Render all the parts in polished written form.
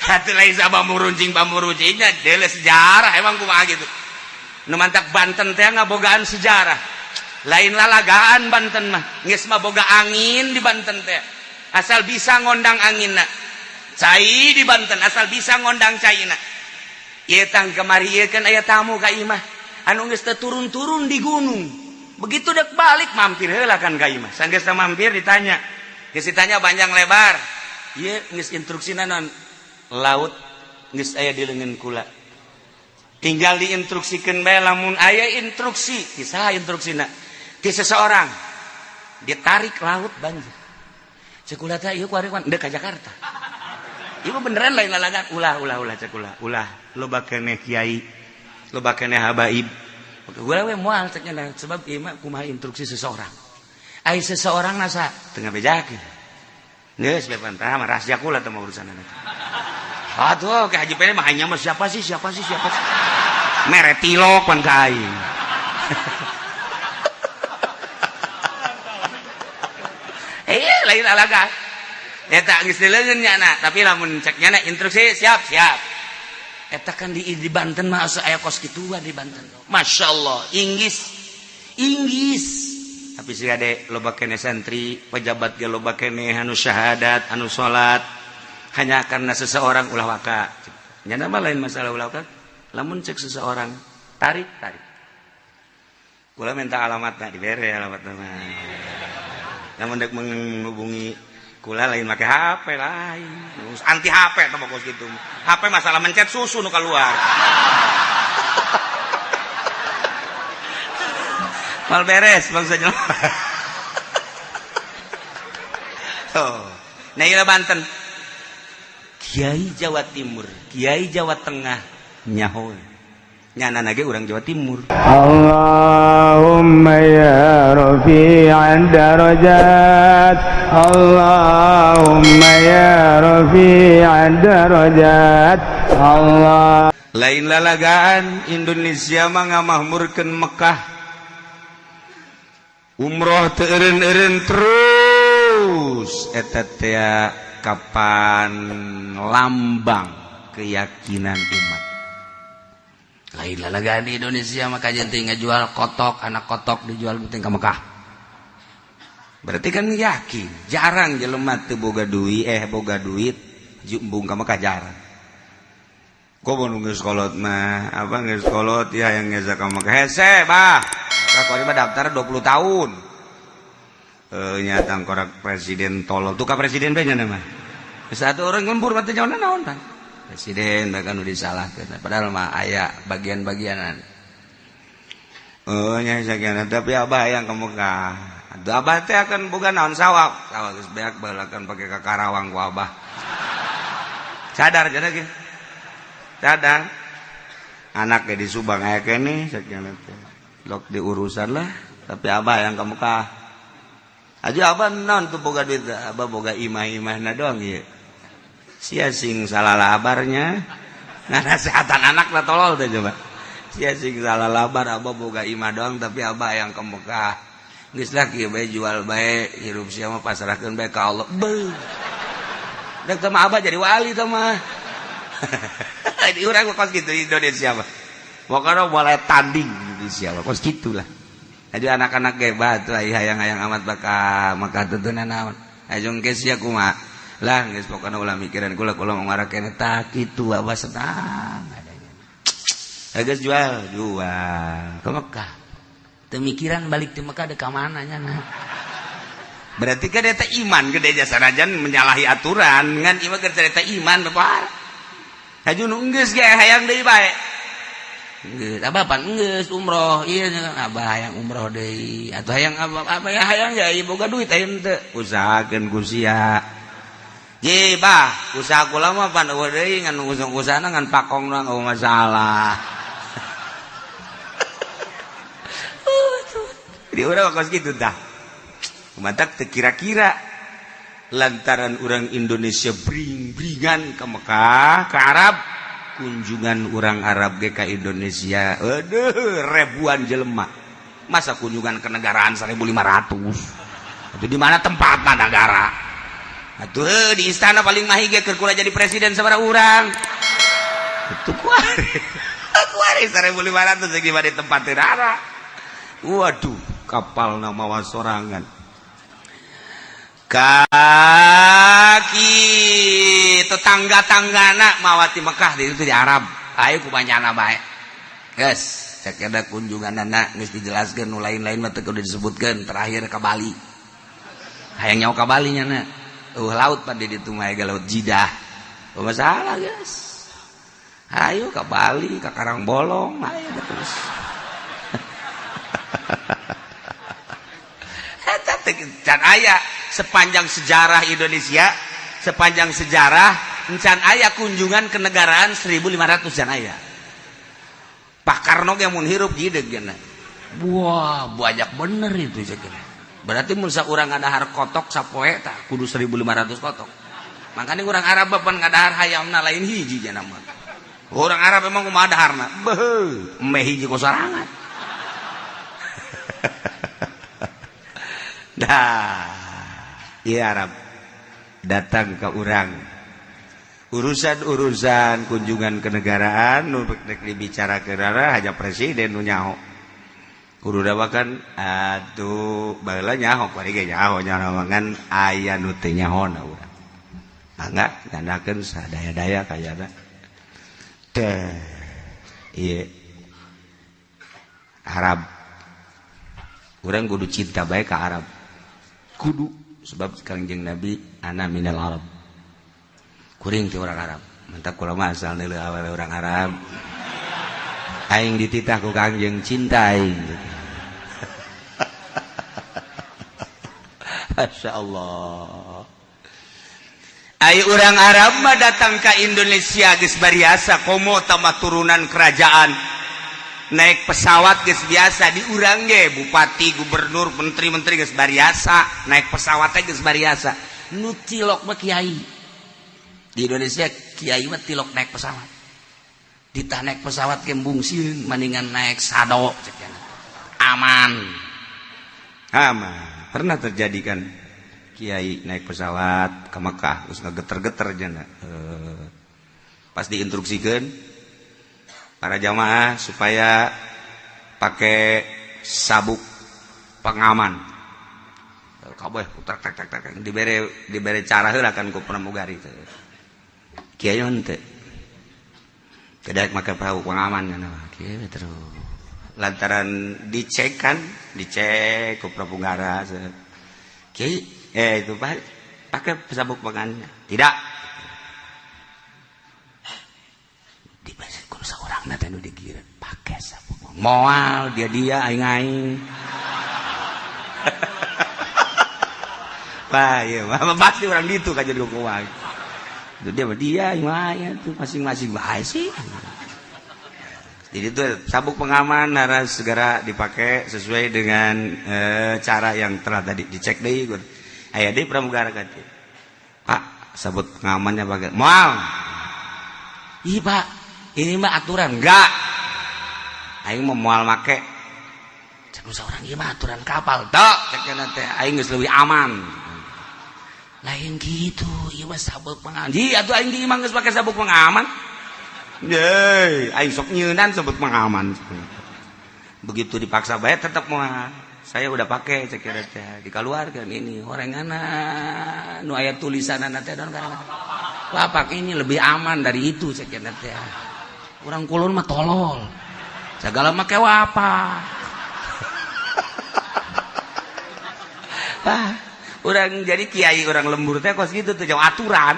Hati lain bambu runcing bambu runcingnya dele sejarah emang kumaha gitu. Nu mantak Banten teh ngabogaan sejarah. Lain lalagaan Banten mah, geus mah boga angin di Banten teh. Asal bisa ngondang anginna. Cai di Banten asal bisa ngondang caina. Ieu tang kamari ieu kan aya tamu ka imah. Anu geus teu turun-turun di gunung. Begitu dek balik mampir heula kan ka imah. Sanggeus mampir ditanya. Geus ditanya panjang lebar. Ieu geus instruksina non laut geus aya di leungeun kula. Tinggal diinstruksikeun bae lamun aya instruksi, ti saha instruksina? Ti seseorang. Ditarik laut banjir. Cek kula teh ieu kuari kan deuk ka Jakarta. Ieu beneran lain lalagan ulah ulah ulah cek kula. Ulah loba keneh kiai, loba keneh habaib. Kula we moal cek nya sebab ieu mah kumaha instruksi seseorang. Ai seseorang nasa teu ngabejakeun. Geus bae pantah mah rahasia kula teh mah urusanna. Aduh, ke Haji Pene mah hanya mah siapa sih, siapa sih, siapa sih? Mere tilok pan ka aing. Lain alaga. Eta geus dileungeun nya na, tapi lamun cek nya instruksi siap, siap. Eta kan di Banten mah asa aya kos kituan di Banten. Masya Allah, Inggris. Inggris. Tapi sih ade loba keneh santri, pejabat ge loba keneh anu syahadat, anu salat. Hanya karena seseorang ulah waka. Nyana mah lain masalah ulah waka. Lamun cek seseorang tarik, tarik. Kula minta alamatna dibere alamatna mah. Lamun dek menghubungi kula lain make HP lain. Anti HP teh kos kitu. HP masalah mencet susu nu keluar. Mal beres bangsa jelema. Oh. Nah ieu Banten. Kiai Jawa Timur, Kiai Jawa Tengah nyaho. Nyana nage urang Jawa Timur. Allahumma ya rafi'ad darajat, Allahumma ya rafi'ad darajat, Allah. Lain lalagaan Indonesia mah ngamahmurkeun Mekah. Umroh teu eureun-eureun terus eta teh kapan lambang keyakinan umat. Lain lalagaan di Indonesia maka jenting ngajual kotok, anak kotok dijual penting ke Mekah. Berarti kan yakin, jarang jelema teu boga duit, boga duit embung ka Mekah jarang. Kok nu geus kolot mah, apa geus kolot ya yang ngeza ka Mekah hese bah. Maka kuari mah daftar 20 tahun. Nyata korak presiden tolol tuh ka presiden bae nya mah. Satu orang lembur mah teu nyaho naon tah. Presiden bahkan udah disalahkeun padahal mah aya bagian-bagianan. Oh nya sakian tapi abah yang ke Mekah. Atuh abah teh akan boga naon sawab. Sawah geus beak balakan pake ka Karawang ku abah. Sadar cenah ge. Sadar. Anak ge di Subang aya keneh sakian teh. Lok diurusan lah tapi abah yang ke Mekah. Aja abah naon tuh boga duit, abah boga imah-imahna doang ieu. Sia sing salah labarnya. Ngasehatan anak lah tolol teh coba. Sia sing salah labar abah boga imah doang tapi abah yang ke Mekah. Geus lah kieu bae jual bae hirup sia mah pasrahkeun bae ka Allah. Beuh. Dek teh mah abah jadi wali teh mah. Di urang mah kos kitu di Indonesia mah. Pokoknya boleh tanding Indonesia mah kos kitulah. Jadi anak-anak gebat lah hayang-hayang amat bakal maka tentunan naon. Ajung ke sia kumaha. Lah geus pokona ulah mikiran kula kula mau ngarakeun tah kitu abah senang adanya. Geus jual, jual ke Mekah. Teu mikiran balik ti Mekah deuk ka mana nya nah. Berarti kan eta iman gede jasa sanajan menyalahi aturan ngan ieu mah keur cerita iman bapak. Haju nu geus ge hayang deui bae. Geus abah pan geus umroh ieu abah hayang umroh deui atuh hayang abah apa ya hayang ya ieu boga duit hayang teu usahakeun ku sia. Ye bah usaha kula mah pan eueuh deui ngan usah-usahana ngan pakong doang eueuh masalah. Di urang kos kitu tah. Matak teu kira-kira lantaran orang Indonesia bring-bringan ke Mekah ke Arab kunjungan orang Arab ge ka Indonesia aduh ribuan jelema masa kunjungan ke negaraan 1500 itu di mana tempatna negara. Atuh di istana paling mahi ge keur kula jadi presiden sabaraha urang. Itu kuari. Kuari 1500 di di tempat rara. Waduh, kapal mawa sorangan. Kaki tetangga-tanggana mawa ti Mekah di itu di Arab. Ayo ku banyana bae. Geus, cek ada kunjungan anak geus dijelaskeun, nu lain-lain mah teu kudu disebutkeun, terakhir ke Bali. Hayang nyawa ka Bali nya na. Laut pada di ditu mah laut Jidah. Oh, masalah guys. Ayo ke Bali, ke Karangbolong, ayo terus. Eta teh can aya sepanjang sejarah Indonesia, sepanjang sejarah encan aya kunjungan kenegaraan 1500 can aya. Pak Karno ge mun hirup gideg cenah. Wah, banyak bener itu cenah. Berarti mun saurang ngadahar kotok sapoe tah kudu 1500 kotok. Makanya orang Arab pan ngadahar hayamna lain hiji cenah mah. Orang Arab emang kumaha daharna? Beuh, meh hiji ku sorangan. Dah, iya Arab datang ke urang. Urusan-urusan kunjungan kenegaraan nu rek dibicarakeun hanya presiden nu nyaho. Kudu kan atuh baheula nyaho kuari ge nyaho nyaho ngan aya nu teu nyahona urang. Mangga gandakeun sadaya-daya kayana. Teh ieu Arab. Urang kudu cinta bae ka Arab. Kudu sebab Kangjeng Nabi ana minal Arab. Kuring ti urang Arab. Mantap kula mah asal neuleuh awewe urang Arab. Aing dititah ku Kangjeng cinta aing. Masya Allah. Ai urang Arab mah datang ke Indonesia geus bariasa komo tambah turunan kerajaan. Naik pesawat geus biasa di urang ge bupati, gubernur, menteri-menteri geus bariasa, naik pesawat teh geus bariasa. Nu cilok mah kiai. Di Indonesia kiai mah tilok naik pesawat. Ditah naik pesawat kembung sieun mendingan naik sado cek aman. Aman. Pernah terjadi kan kiai naik pesawat ke Mekah terus ngegeter-geter jana. Pas diinstruksikan para jamaah supaya pakai sabuk pengaman. Kabeh putar tak tak tak dibere dibere cara heula kan ku pramugari teh. Kiai henteu. Tidak make perahu pengaman kan kiai terus. Lantaran dicek kan, dicek ku pramugara. Kiai itu Pak pakai sabuk pengamannya. Tidak. Dibahas ku saurang teh nu digireun pakai sabuk. Moal dia dia aing aing. Wah, iya, pasti orang ditu kan jadi kumaha. Itu dia dia aing mah tuh masing-masing bae sih. Jadi itu sabuk pengaman harus segera dipakai sesuai dengan cara yang telah tadi dicek deui. Aya deui pramugara ka dieu. Pak, sabuk pengamannya pakai. Moal. Ih, Pak, ini mah aturan. Enggak. Aing mau moal make. Cek seorang ieu mah aturan kapal. Tok, cek teh aing geus leuwih aman. Lain gitu, ieu mah sabuk pengaman. Ji, atuh aing di imah geus pake sabuk pengaman. Yeay, aing sok nyeunan sabuk pengaman. Begitu dipaksa bae tetep moal. Saya udah pakai cek teh dikeluarkan ini orangana nu aya tulisanana teh don karena bapak ini lebih aman dari itu cek teh. Urang kulon mah tolol. Segala make apa. Ah, urang jadi kiai urang lembur teh kos gitu tuh jauh aturan.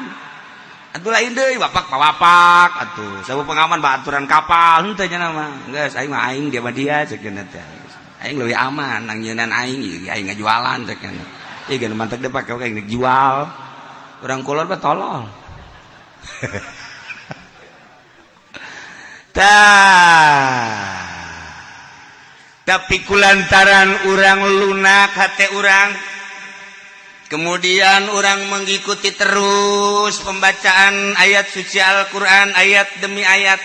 Atuh lain deui bapak bapak atuh sabuk pengaman bah aturan kapal henteu nya mah. Geus aing mah aing dia mah dia cek teh. Aing leuwih aman nang nyeunan aing ieu aing ngajualan cek nya. Ieu geus mantek deui pake aing jual. Urang kulon mah tolol. Tah. Tapi kulantaran urang lunak hate urang, kemudian orang mengikuti terus pembacaan ayat suci Al-Quran ayat demi ayat.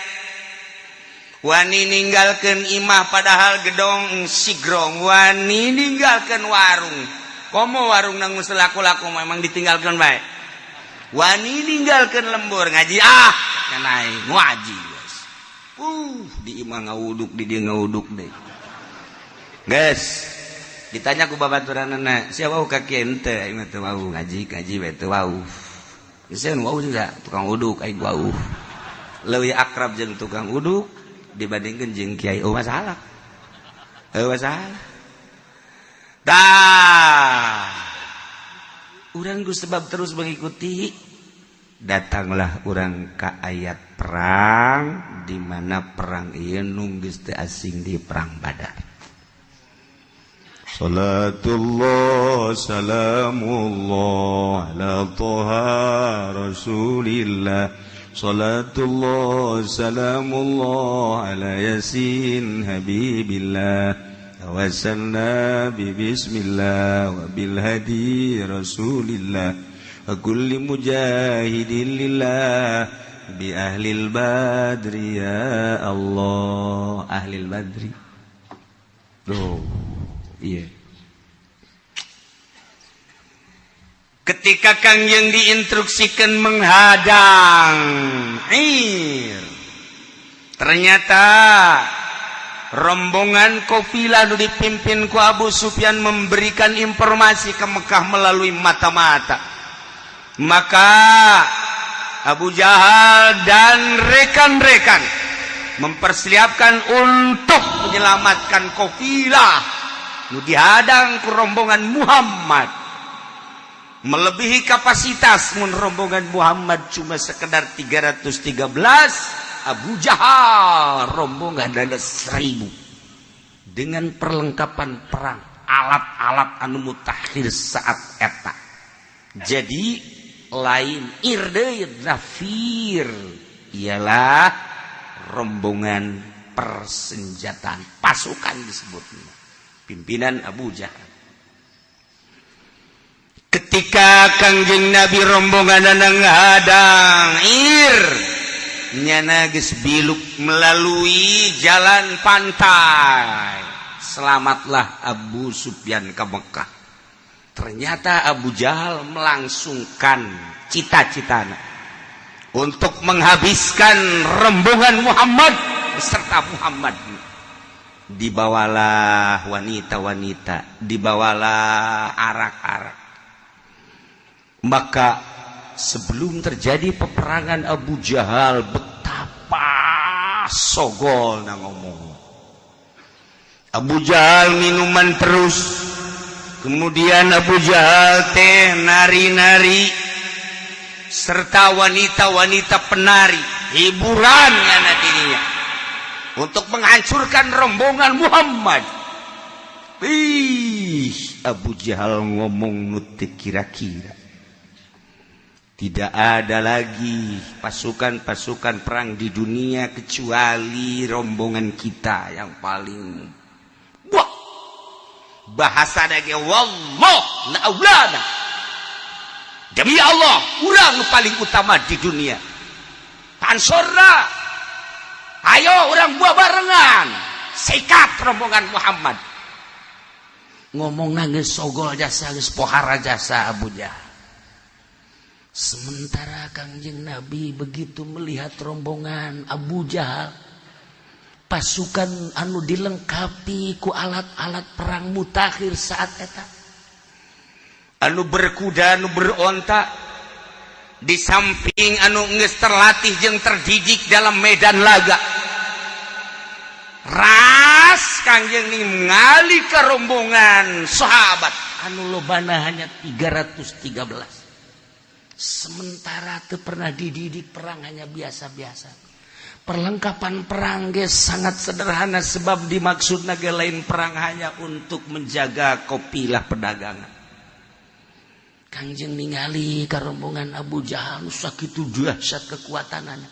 Wani ninggalkeun imah padahal gedong sigrong, wani ninggalkeun warung. Komo warung nang laku-laku memang ditinggalkan bae. Wani ninggalkeun lembur ngaji, ah, naik ngaji, guys. Di imah ngawuduk, di dia ngawuduk deh, guys. Ditanya ku babaturanana, siapa wau ka kieu? Henteu, aing mah teu wau ngaji, ngaji we teu wau. Geus wau juga tukang uduk, aing wau. Leuwih akrab jeung tukang uduk dibandingkeun jeung kiai. Oh, masalah, oh, masalah. Dah urang ku sebab terus mengikuti, datanglah urang ke ayat perang, di mana perang ieu nu geus teu asing di Perang Badar. Salatullah salamullah ala Toha Rasulillah. Salatullah salamullah ala Yasin Habibillah. Tawassalna bi bismillah wa bil hadi Rasulillah wa kulli mujahidin lillah bi ahlil badri, ya Allah, ahlil badri. Loh, iya. Ketika Kangjeng diinstruksikan menghadang ir, ternyata rombongan Kofilah nu dipimpin ku Abu Sufyan memberikan informasi ke Mekah melalui mata-mata. Maka Abu Jahal dan rekan-rekan mempersiapkan untuk menyelamatkan Kofilah nu dihadang ku rombongan Muhammad melebihi kapasitas. Mun rombongan Muhammad cuma sekedar 313, Abu Jahal rombongan ada 1000 dengan perlengkapan perang, alat-alat anu mutakhir saat eta. Jadi lain ir deui, nafir, ialah rombongan persenjataan, pasukan disebutnya, pimpinan Abu Jahal. Ketika Kangjeng Nabi rombongan ngadang ir, nyana geus biluk melalui jalan pantai, selamatlah Abu Sufyan ke Mekah. Ternyata Abu Jahal melangsungkan cita-citana untuk menghabiskan rombongan Muhammad beserta Muhammad. Dibawalah wanita-wanita, dibawalah arak-arak. Maka sebelum terjadi peperangan, Abu Jahal betapa sogol na ngomong. Abu Jahal minuman terus, kemudian Abu Jahal teh nari-nari serta wanita-wanita penari, hiburan anak dirinya untuk menghancurkan rombongan Muhammad. Ih, Abu Jahal ngomong nu teu kira-kira. Tidak ada lagi pasukan-pasukan perang di dunia kecuali rombongan kita yang paling, wah, bahasa lagi, wallah la'aulana, demi Allah, urang paling utama di dunia. Pansorna, ayo urang buah barengan sikat rombongan Muhammad. Ngomong nangis, sogol jasa, geus pohara jasa Abu Jahal. Sementara Kangjeng Nabi begitu melihat rombongan Abu Jahal, pasukan anu dilengkapi ku alat-alat perang mutakhir saat eta, anu berkuda, anu beronta, di samping anu geus terlatih jeung terdidik dalam medan laga, ras Kangjeng ningali ke rombongan sahabat anu lobana hanya 313, sementara teu pernah dididik perang, hanya biasa-biasa, perlengkapan perang ge sangat sederhana, sebab dimaksud naga lain perang, hanya untuk menjaga kopilah perdagangan. Kangjeng ningali ka rombongan Abu Jahal nu sakitu dahsyat kekuatanana,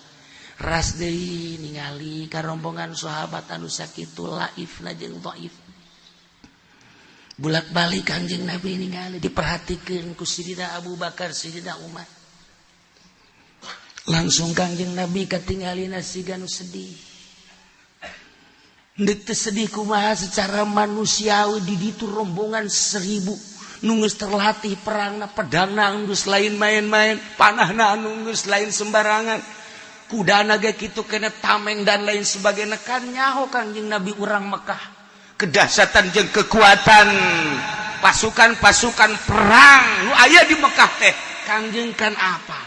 ras deui ningali ka rombongan sahabat anu sakitu laifna jeung dhaif. Bulak-balik Kangjeng Nabi ningali, diperhatikeun ku Sidina Abu Bakar, Sidina Umar. Langsung Kangjeng Nabi katingalina siga nu sedih. Deuk teu sedih kumaha, secara manusiawi di ditu rombongan 1000. Nu geus terlatih perangna, pedangna geus lain main-main, panahna anu geus lain sembarangan, kudana ge kitu kena, tameng dan lain sebagainya. Kan nyaho Kangjeng Nabi urang Mekah, kedahsyatan jeung kekuatan pasukan-pasukan perang nu aya di Mekah teh Kangjeng kan apa.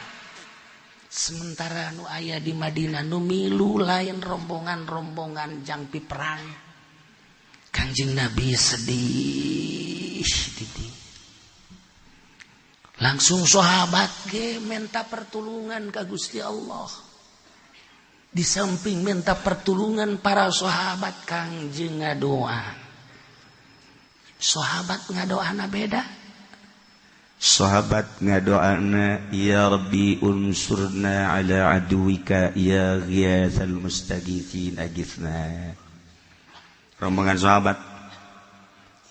Sementara nu aya di Madinah nu milu lain rombongan-rombongan jangpi perang. Kangjeng Nabi sedih didi. Langsung sahabat ge minta pertolongan ke Gusti Allah. Di samping minta pertolongan para sahabat, Kangjeng ngadoa. Sahabat ngadoana beda. Sahabat ngadoana, "Ya Rabbi, unsurna ala aduwika, ya ghiyathal mustagithin, agithna." Rombongan sahabat,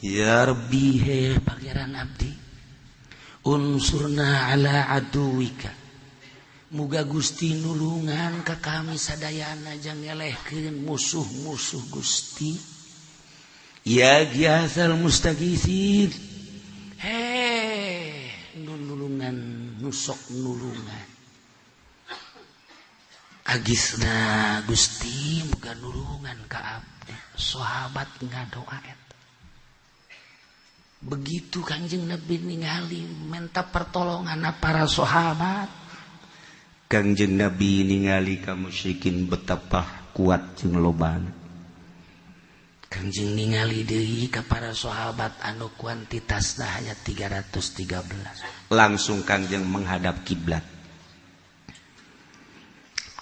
"Ya Rabbi, he Pangeran abdi, unsurna ala aduwika, muga Gusti nulungan ka kami sadayana jang ngelehkeun musuh-musuh Gusti, ya ghiyathal mustagithin, he nu nulungan, nusok nulungan, agisna Gusti, muga nulungan ka abdi." Sahabat ngadoa eta. Begitu Kangjeng Nabi ningali minta pertolongan para sahabat, Kangjeng Nabi ningali ka musyrikin betapa kuat jeung lobana. Kangjeng ningali deui ka para sahabat anu kuantitasna hanya 313. Langsung Kangjeng menghadap kiblat.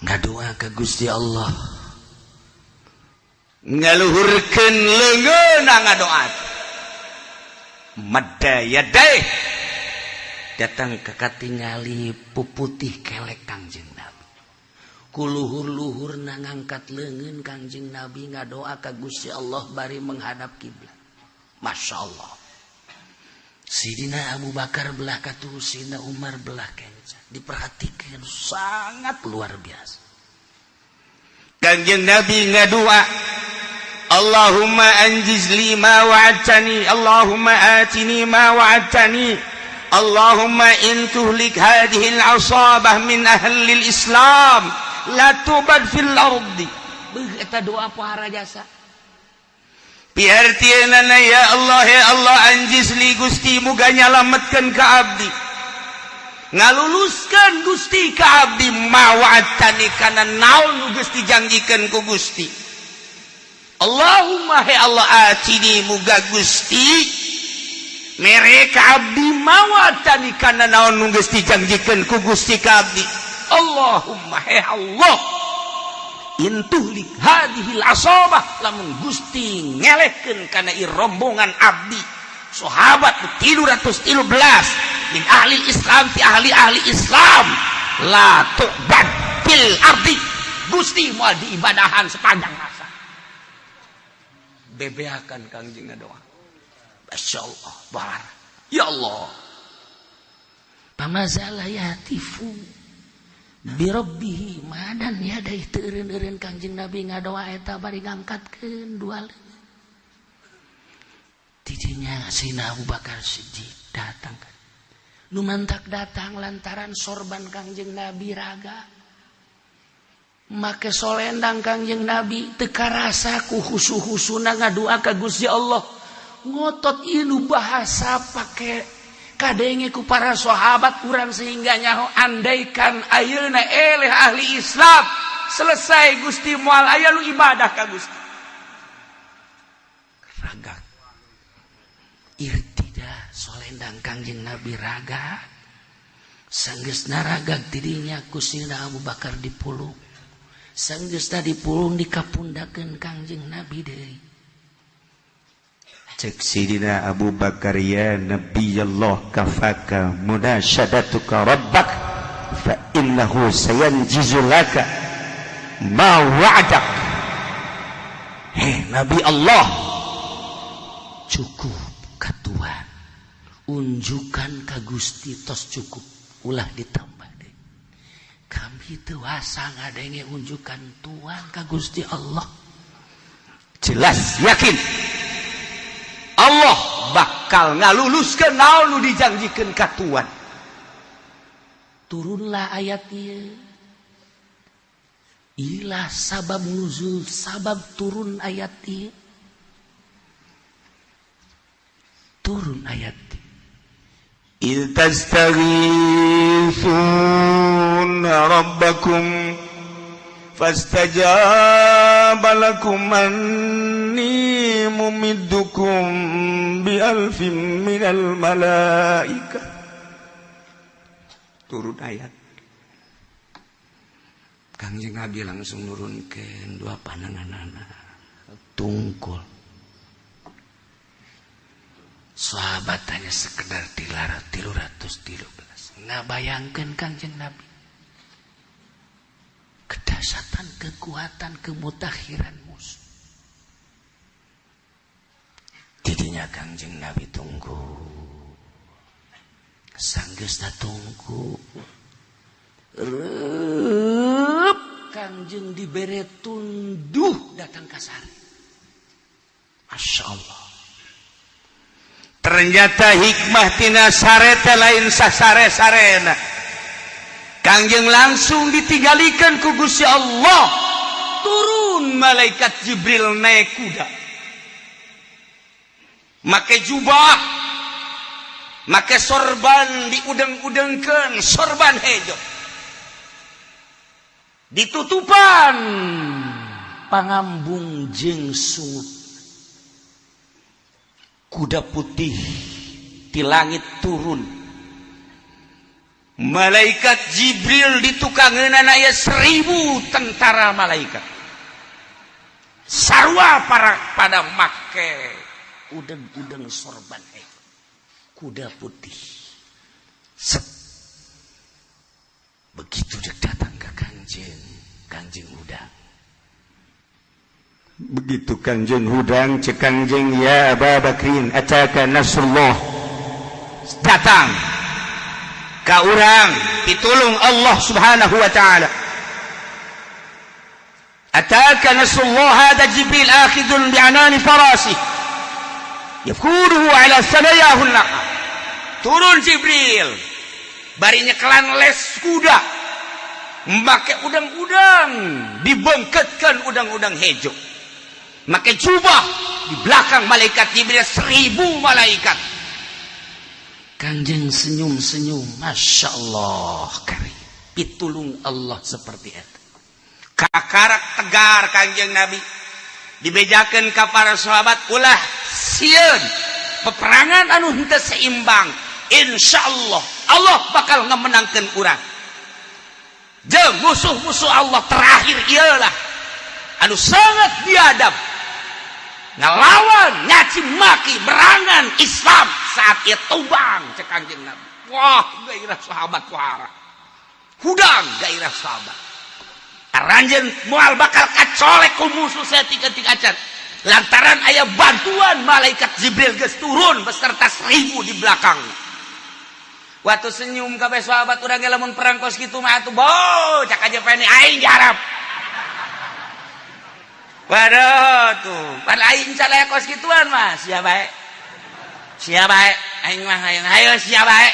Ngadoa ka Gusti Allah. Ngaluhurkeun leungeunna ngadoa, madda yadaih. Datang ke katingali puputih kelek Kangjeng Nabi. Ku luhur-luhur na ngangkat leungeun Kangjeng Nabi ngadoa ka Gusti Allah bari menghadap kiblat. Masya Allah. Sidina Abu Bakar belah katuhu, Sidina Umar belah kenca. Diperhatikan sangat luar biasa. Kangjeng Nabi ngadua, "Allahumma anjiz li ma wa'adtani, Allahumma atini ma wa'adtani, Allahumma in tuhlik hadhihi al-asabah min ahli islam la tubad fil ardi." Beuh, eta doa pohara jasa. Piartianana, "Ya Allah, ya Allah, anjiz li, Gusti muga nyalametkeun ka abdi, ngaluluskeun Gusti ka abdi, ma wa'adtani, kana naon nu Gusti janjikeun ku Gusti. Allahumma, he Allah, atini, muga Gusti mere ka abdi, ma wa'adtani, kana naon nu geus dijanjikeun ku Gusti ka abdi. Allahumma, he Allah, in tuhlik hadhil asabah, lamun Gusti ngelehkeun kana ieu rombongan abdi sahabat 313, min ahli Islam, ti ahli-ahli Islam, la tu'bad fil ardi, Gusti moal diibadahan sepanjang masa." Bebeakan Kangjeng doa. Masya Allah, bar ya Allah. Pamazala yahtifu birabbihi madan yadai, teu eureun-eureun Kangjeng Nabi ngadoa eta bari ngangkatkeun dua leungeun. Tidinya Sina Abu Bakar Siddiq datang kan. Nu mantak datang lantaran sorban Kangjeng Nabi raga. Make solendang Kangjeng Nabi teu karasa ku husu-husuna ngadua ka Gusti Allah. Ngotot ieu bahasa pake kadenge ku para sahabat kurang sehingga nyaho, andaikan ayeuna eleh ahli Islam, selesai Gusti, moal aya lu ibadah ka Gusti. Raga irtida solendang Kangjeng Nabi raga. Sanggeusna ragag, tidinya ku Sina Abu Bakar dipulung. Sanggeusna dipulung, dikapundakeun Kangjeng Nabi deui. Cek Sidina Abu Bakar, "Ya Nabi Allah, kafaka munasyadatuka rabbak, fa innahu sayanjizu laka ma wa'adak." Hei Nabi Allah, cukup katuan unjukan ka Gusti, tos cukup, ulah ditambah deh. Kami teu wasa ngadenge unjukan tuan ka Gusti Allah. Jelas yakin Allah bakal bakal ngaluluskeun naon nu dijanjikeun ka Tuhan. Turunlah ayat ieu. Ilah sabab nuzul, sabab turun ayat ieu. Turun ayat إذ تستغيثون ربكم فاستجاب لكم أني ممدكم بألف من الملائكة. Turun ayat, Kangjeng Nabi langsung nurunkeun dua pananganana tungkul. Sahabat hanya sekedar tilara 313. Ngabayangkeun Kangjeng Nabi kedahsyatan, kekuatan, kemutakhiran musuh. Tidinya Kangjeng Nabi tunggu, sanggeusna tunggu reup, Kangjeng dibere tunduh datang kasar. Masya Allah. Ternyata hikmah tina sare teh lain sasare-sarena. Kangjeng langsung ditinggalikan ku Gusti Allah. Turun malaikat Jibril naik kuda, make jubah, make sorban, diudeng-udengkeun sorban hejo, ditutupan pangambung jeung sungut. Kuda putih di langit turun. Malaikat Jibril ditukangeunana aya 1000 tentara malaikat, sarua para pada make udeng-udeng sorban hejo, kuda putih. Set. Begitu dia datang ke Kangjeng, Kangjeng hudang. Begitu Kangjeng hudang, cek Kangjeng, ya Aba Bakrin, ataka nasrullah. Datang ka urang pitulung Allah Subhanahu wa taala. Ataka nasrullah. Hada Jibril akhidun bi'anani farasi yafuruhu ala sanayahu. Turun Jibril bari nyekelan les kuda, make udang-udang, dibengketkan udang-udang hejo, make jubah. Di belakang malaikat Jibril 1000 malaikat. Kangjeng senyum-senyum, Masya Allah, kari pitulung Allah seperti itu. Kakarak tegar Kangjeng Nabi, dibejakan ke para sahabat, ulah sieun peperangan anu henteu seimbang, insya Allah Allah bakal ngemenangkan urang jeung musuh-musuh Allah. Terakhir ialah anu sangat biadab, ngelawan, nyaci maki berangan Islam, saat ia tumbang, cek Kangjeng Nabi. Wah, gairah sahabat wara hudang, gairah sahabat. Aranjeun moal bakal kacolek ku musuh saeutik-eutik acan, lantaran aya bantuan malaikat Jibril geus turun beserta 1000 di belakang. Waktu senyum kabeh sahabat. Urang ge lamun perang kos kitu mah atuh, bo cak aja pene aing diharap. Waduh tuh, pan aing can aya kos kituan mah, sia bae. Sia bae, aing mah aing ayo sia bae.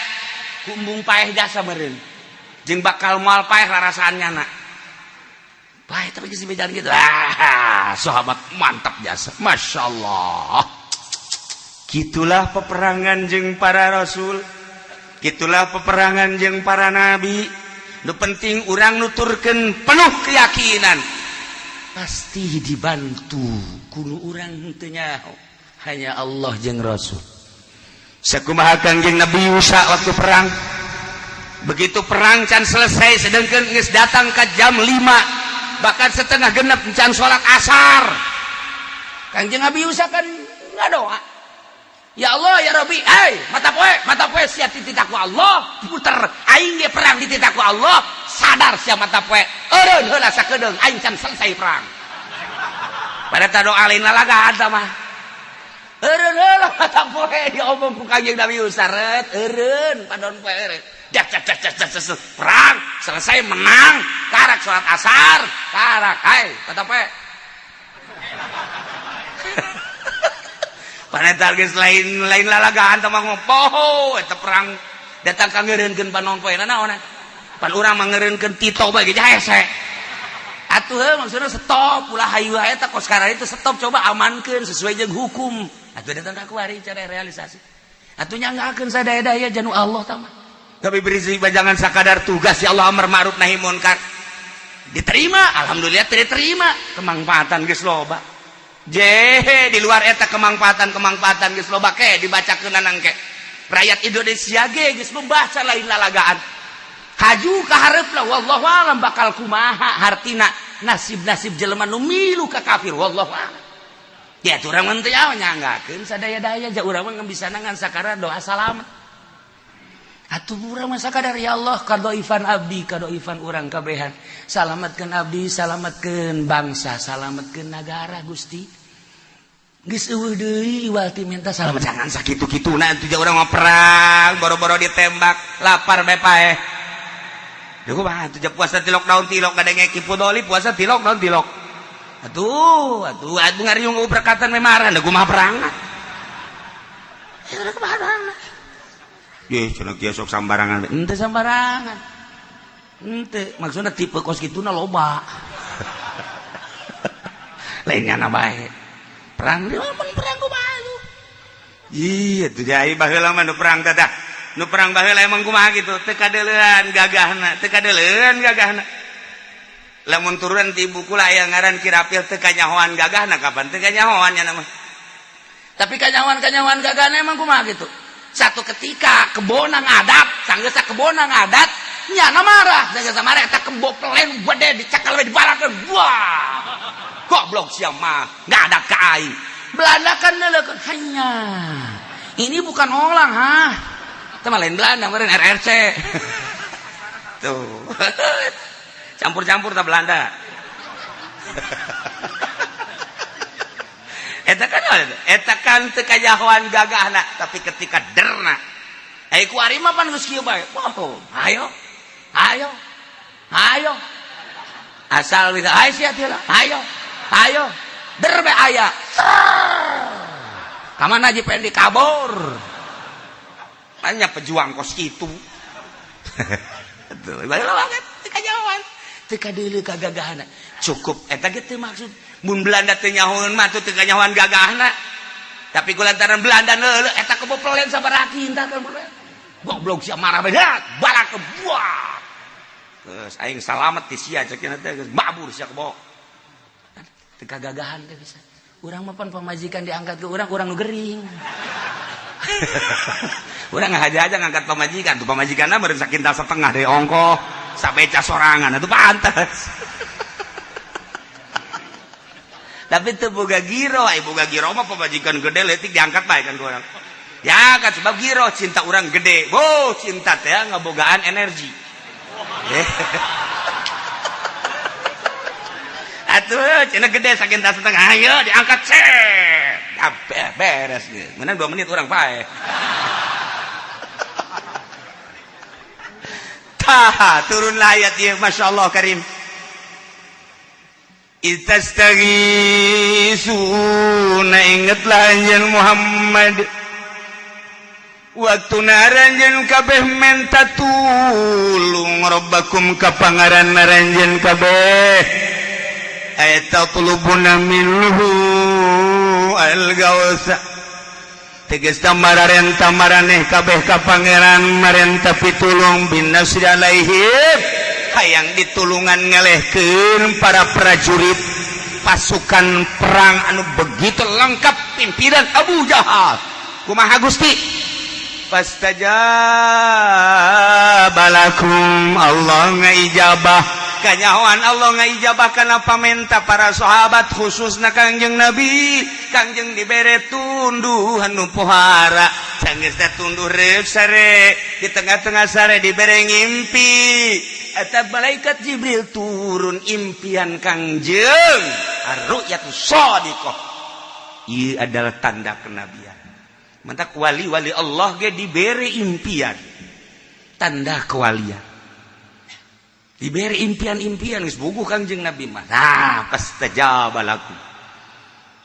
Kumbung paeh jasa meureun. Jeung bakal moal paeh rarasaan nyana. Paeh tapi geus bejaan gitu. Ah, sahabat mantap jasa. Masya Allah. Gitulah peperangan jeung para rasul. Gitulah peperangan jeung para nabi. Nu penting urang nuturkeun penuh keyakinan. Pasti dibantu kudu urang henteu nyaho, hanya Allah jeung Rasul. Sakumaha Kangjeng Nabi Musa waktu perang. Begitu perang can selesai, sedangkan geus datang ke jam 5, bahkan setengah genep, can sholat asar. Kangjeng Nabi Musa kan ngadoa, ya Allah, ya Rabbi, hey, mata poe sia dititah ku Allah, puter aing ge perang dititah ku Allah, sadar sia mata poe, eureun heula sakedeung, aing can selesai perang. Pada doa lain lalaga eta mah. Eureun heula mata poe, diomong ku Kangjeng Nabi Musa, ret eureun padon poe eureun. Dak dak dak dak dak, perang selesai, menang, karak sholat asar, karak, hai mata poe. Panetar geus lain lain lalagaan teh mah poho eta perang datang ka ngeureunkeun panon poe naonan. Pan urang mah ngeureunkeun Tito bae ge hese. Atuh heuh maksudna stop ulah hayu eta kos sekarang itu stop, coba amankeun sesuai jeung hukum. Atuh datang ka kuari cara realisasi. Atuh nyanggakeun sadaya-daya janu Allah tah mah. Tapi beri jangan sakadar tugas ya Allah amar ma'ruf nahi munkar. Diterima, alhamdulillah diterima. Kemangfaatan geus loba. Jehe di luar eta kemangfaatan-kemangfaatan geus loba ke dibacakeun nangke. Rakyat Indonesia ge geus membaca lain lalagaan. Haju ka hareup lah wallahu alam bakal kumaha hartina nasib-nasib jelema nu milu ka kafir wallahu alam. Ya urang mah teu nyanggakeun sadaya-daya ja urang mah bisa ngan sakadar doa salamet. Atuh urang mah sakadar ya Allah kadoifan abdi kadoifan urang kabehan. Salametkeun abdi, salametkeun bangsa, salametkeun nagara Gusti. Geus eueuh deui iwal ti minta salamet jangan sakitu-kituna atuh ja urang mah perang boro-boro ditembak lapar bae paeh. Duh kumaha atuh ja puasa ti lockdown ti lok ngadenge Ki Fudoli puasa ti lockdown ti lok. Atuh atuh atuh ngariung perkatan memarah da kumaha perang. Ya kumaha perang. Ye cenah kieu sok sambarangan. Henteu sambarangan. Henteu maksudna tipe kos kituna loba. Lain nyana bae. Perang di mun perang kumaha lu? Iya tuh jai baheula mah nu perang teh tah. Nu perang baheula emang kumaha gitu, teu kadeuleuan gagahna, teu kadeuleuan gagahna. Lamun turunan ti buku lah aya ngaran Kirapil teu kanyahoan gagahna kapan teu kanyahoan nya mah. Tapi kanyahoan-kanyahoan gagahna emang kumaha gitu. Satu ketika kebonang adat, sanggeus kebonang adat, nyana marah, sanggeus marah eta kebo pelen gede dicekal we dibarakeun. Wah. Goblok sia mah, ngadat ka aing. Belanda kan neuleukeun hanya. Ini bukan orang, ha. Itu mah lain Belanda, meureun RRC. Tuh. Campur-campur ta Belanda. Eta kan eta kan teu kajahoan gagahna, tapi ketika derna. Ai ku ari mah pan geus kieu bae. Wah, ayo. Ayo. Ayo. Asal bisa ayo sia teh ayo. Ayo. Der bae aya. Ka mana Haji Pendi kabur. Banyak pejuang kos kitu. Tuh, bae banget teu kajahoan. Teu kadeuleu kagagahana. Cukup eta ge teu maksud mun Belanda teu nyahoeun mah teu kanyahoan gagahna. Tapi kulantaran Belanda neuleuh eta kebo pelen sabaraha kinta kan goblok sia marah bae balak ke buah. Geus aing salamet ti sia cek teh geus mabur sia kebo. Teu kagagahan teh bisa. Urang mah pan pamajikan diangkat ke urang, urang nu gering. Urang ngahaja aja ngangkat pamajikan, tuh pamajikanna meureun sakintal setengah deui ongkoh, sabeca sorangan atuh pantes. Tapi teu boga giro, ai boga giro mah pamajikan gede leutik diangkat bae kan ku urang. Ya kan sebab giro cinta urang gede. Boh, cinta teh ngabogaan energi. Atuh cenah gede sakintal setengah, ayo diangkat set. Beres geus. Menang 2 menit urang pae. Tah, turun ayat ieu masyaallah karim. Itastaghisuna ingatlah anjeun Muhammad waktu naranjeun kabeh menta tulung rabbakum ka pangaran naranjeun kabeh ayata tulubuna minhu al-gausa tegas tamararenta maraneh kabeh ka pangeran marenta pitulung bin nasri alaihim hayang ditulungan ngelehkeun para prajurit pasukan perang anu begitu lengkap pimpinan Abu Jahal. Kumaha Gusti? Fastajaba lakum, Allah ngaijabah. Kanyahoan Allah ngaijabah kana pamenta para sahabat khususna Kangjeng Nabi. Kangjeng dibere tunduhan nu pohara. Sanggeus teh tunduh reuk sare, di tengah-tengah sare dibere ngimpi. Eta malaikat Jibril turun impian Kangjeng. Ar-ru'yatu shadiqah. Ieu adalah tanda kenabian. Mantak wali-wali Allah ge dibere impian. Tanda kewalian. Dibere impian-impian geus buguh Kangjeng Nabi mah. Nah, fastajaba lakum.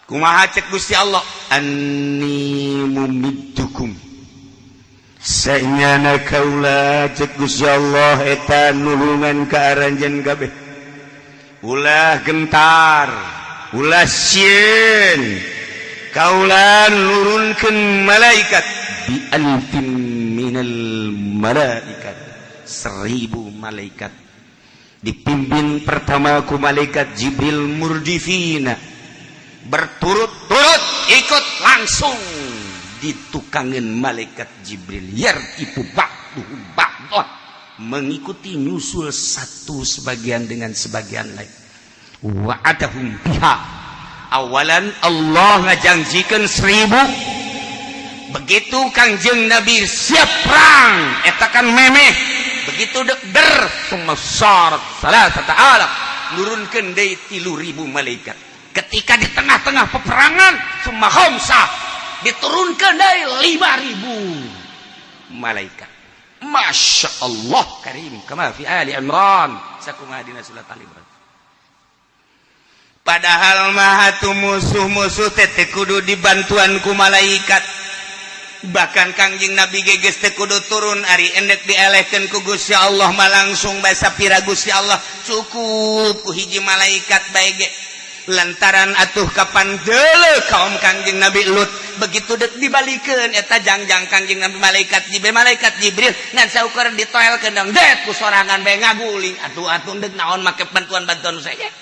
Kumaha cek Gusti Allah? Anni mumiddukum, sanyana kaula, cek Gusti Allah, eta nulungan ka aranjeun kabeh. Ulah gentar, ulah sieun, kaula nurunkeun malaikat, bi alfin minal malaikat, 1.000 malaikat dipimpin pertama ku malaikat Jibril, murdifina, berturut-turut ikut langsung ditukangin malaikat Jibril, yardifu ba'duhum ba'dah, mengikuti nyusul satu sebagian dengan sebagian lain. Wa'adahum biha awalan, Allah ngajanjikan 1.000. Begitu Kangjeng Nabi siap perang, eta kan memeh begitu dek der, summa salat ta'ala, nurunkeun deui 3.000 malaikat. Ketika di tengah-tengah peperangan, summa khamsah, diturunkan dari 5.000 malaikat. Masya Allah karim, kama fi Ali Imran, sakumaha dina surat Ali Imran. Padahal mah atuh musuh-musuh teh teu kudu dibantuan ku malaikat. Bahkan Kangjeng Nabi ge geus teu kudu turun, ari endek dielehkeun ku Gusti Allah mah langsung bae sapira Gusti Allah cukup ku hiji malaikat bae ge. Lantaran atuh kapan deuleu kaum Kangjeng Nabi Lut, begitu dek dibalikeun eta jangjang Kangjeng Nabi, malaikat Jibril, malaikat Jibril ngan saukur ditoelkeun dong det ku sorangan bae ngaguling. Atuh atuh dek naon make bantuan-bantuan saja?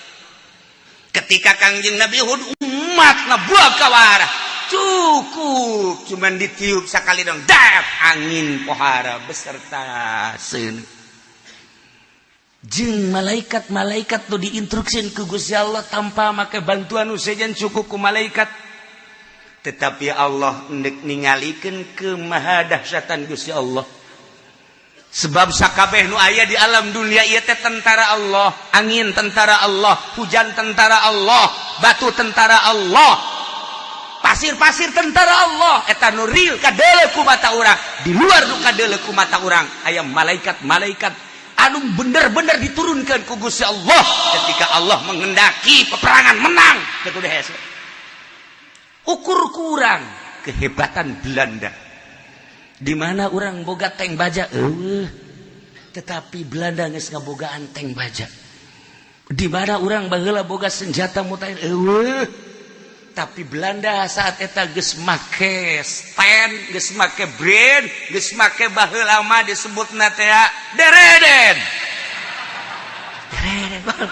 Ketika Kangjeng Nabi Hud umat buah kawara, cukup cuman ditiup sekali dong dat angin pohara beserta seun jeung malaikat-malaikat tuh diinstruksikan ke Gusti Allah tanpa make bantuan sejen, cukup ku malaikat. Tetapi Allah ndek ningalikeun kemahadahsyatan Gusti Allah, sebab sakabeh nu aya di alam dunia ieu teh tentara Allah. Angin tentara Allah, hujan tentara Allah, batu tentara Allah, pasir-pasir tentara Allah. Eta nu real kadeuleu ku mata urang. Di luar nu kadeuleu ku mata urang aya malaikat-malaikat anu bener-bener diturunkan ku Gusti Allah. Ketika Allah menghendaki peperangan menang, teu kudu hese. Ukur kurang kehebatan Belanda, di mana orang boga tank baja eueuh, tetapi Belanda geus ngabogaan tank baja. Di mana orang baheula boga senjata mutakhir eueuh, tapi Belanda saat eta geus make stand, geus make brand, geus make baheula mah disebutna teh dereden dereden.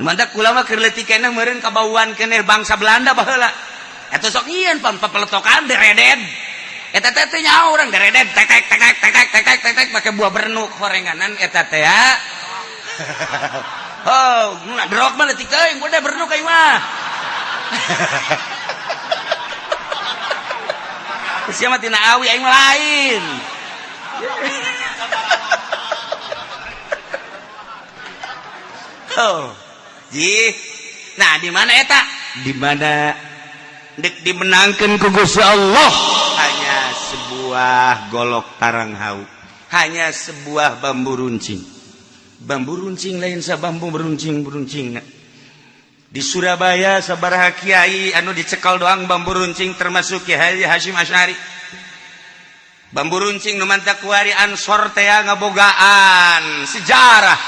Mantap, kula mah keur leutik keneh meureun kabauan keneh bangsa Belanda baheula. Eta sok nyieun pam peletokan dereden. Eta teh teh nyaho urang dereden tek tek tek tek tek tek tek tek tek make buah bernuk horenganan eta teh ya. Oh, derok mah leutik teuing, udah bernuk aing mah. Sia mah tina awi, aing mah lain. Oh. Ji. Nah, di mana eta? Di mana dek dimenangkan ku Gusti Allah hanya sebuah golok tarang hau, hanya sebuah bambu runcing. Bambu runcing lain sa bambu beruncing beruncing. Di Surabaya sabaraha kiai anu dicekal doang bambu runcing, termasuk Kiai Hasyim Asy'ari. Bambu runcing nu mantak kuari Ansor teh ngabogaan sejarah,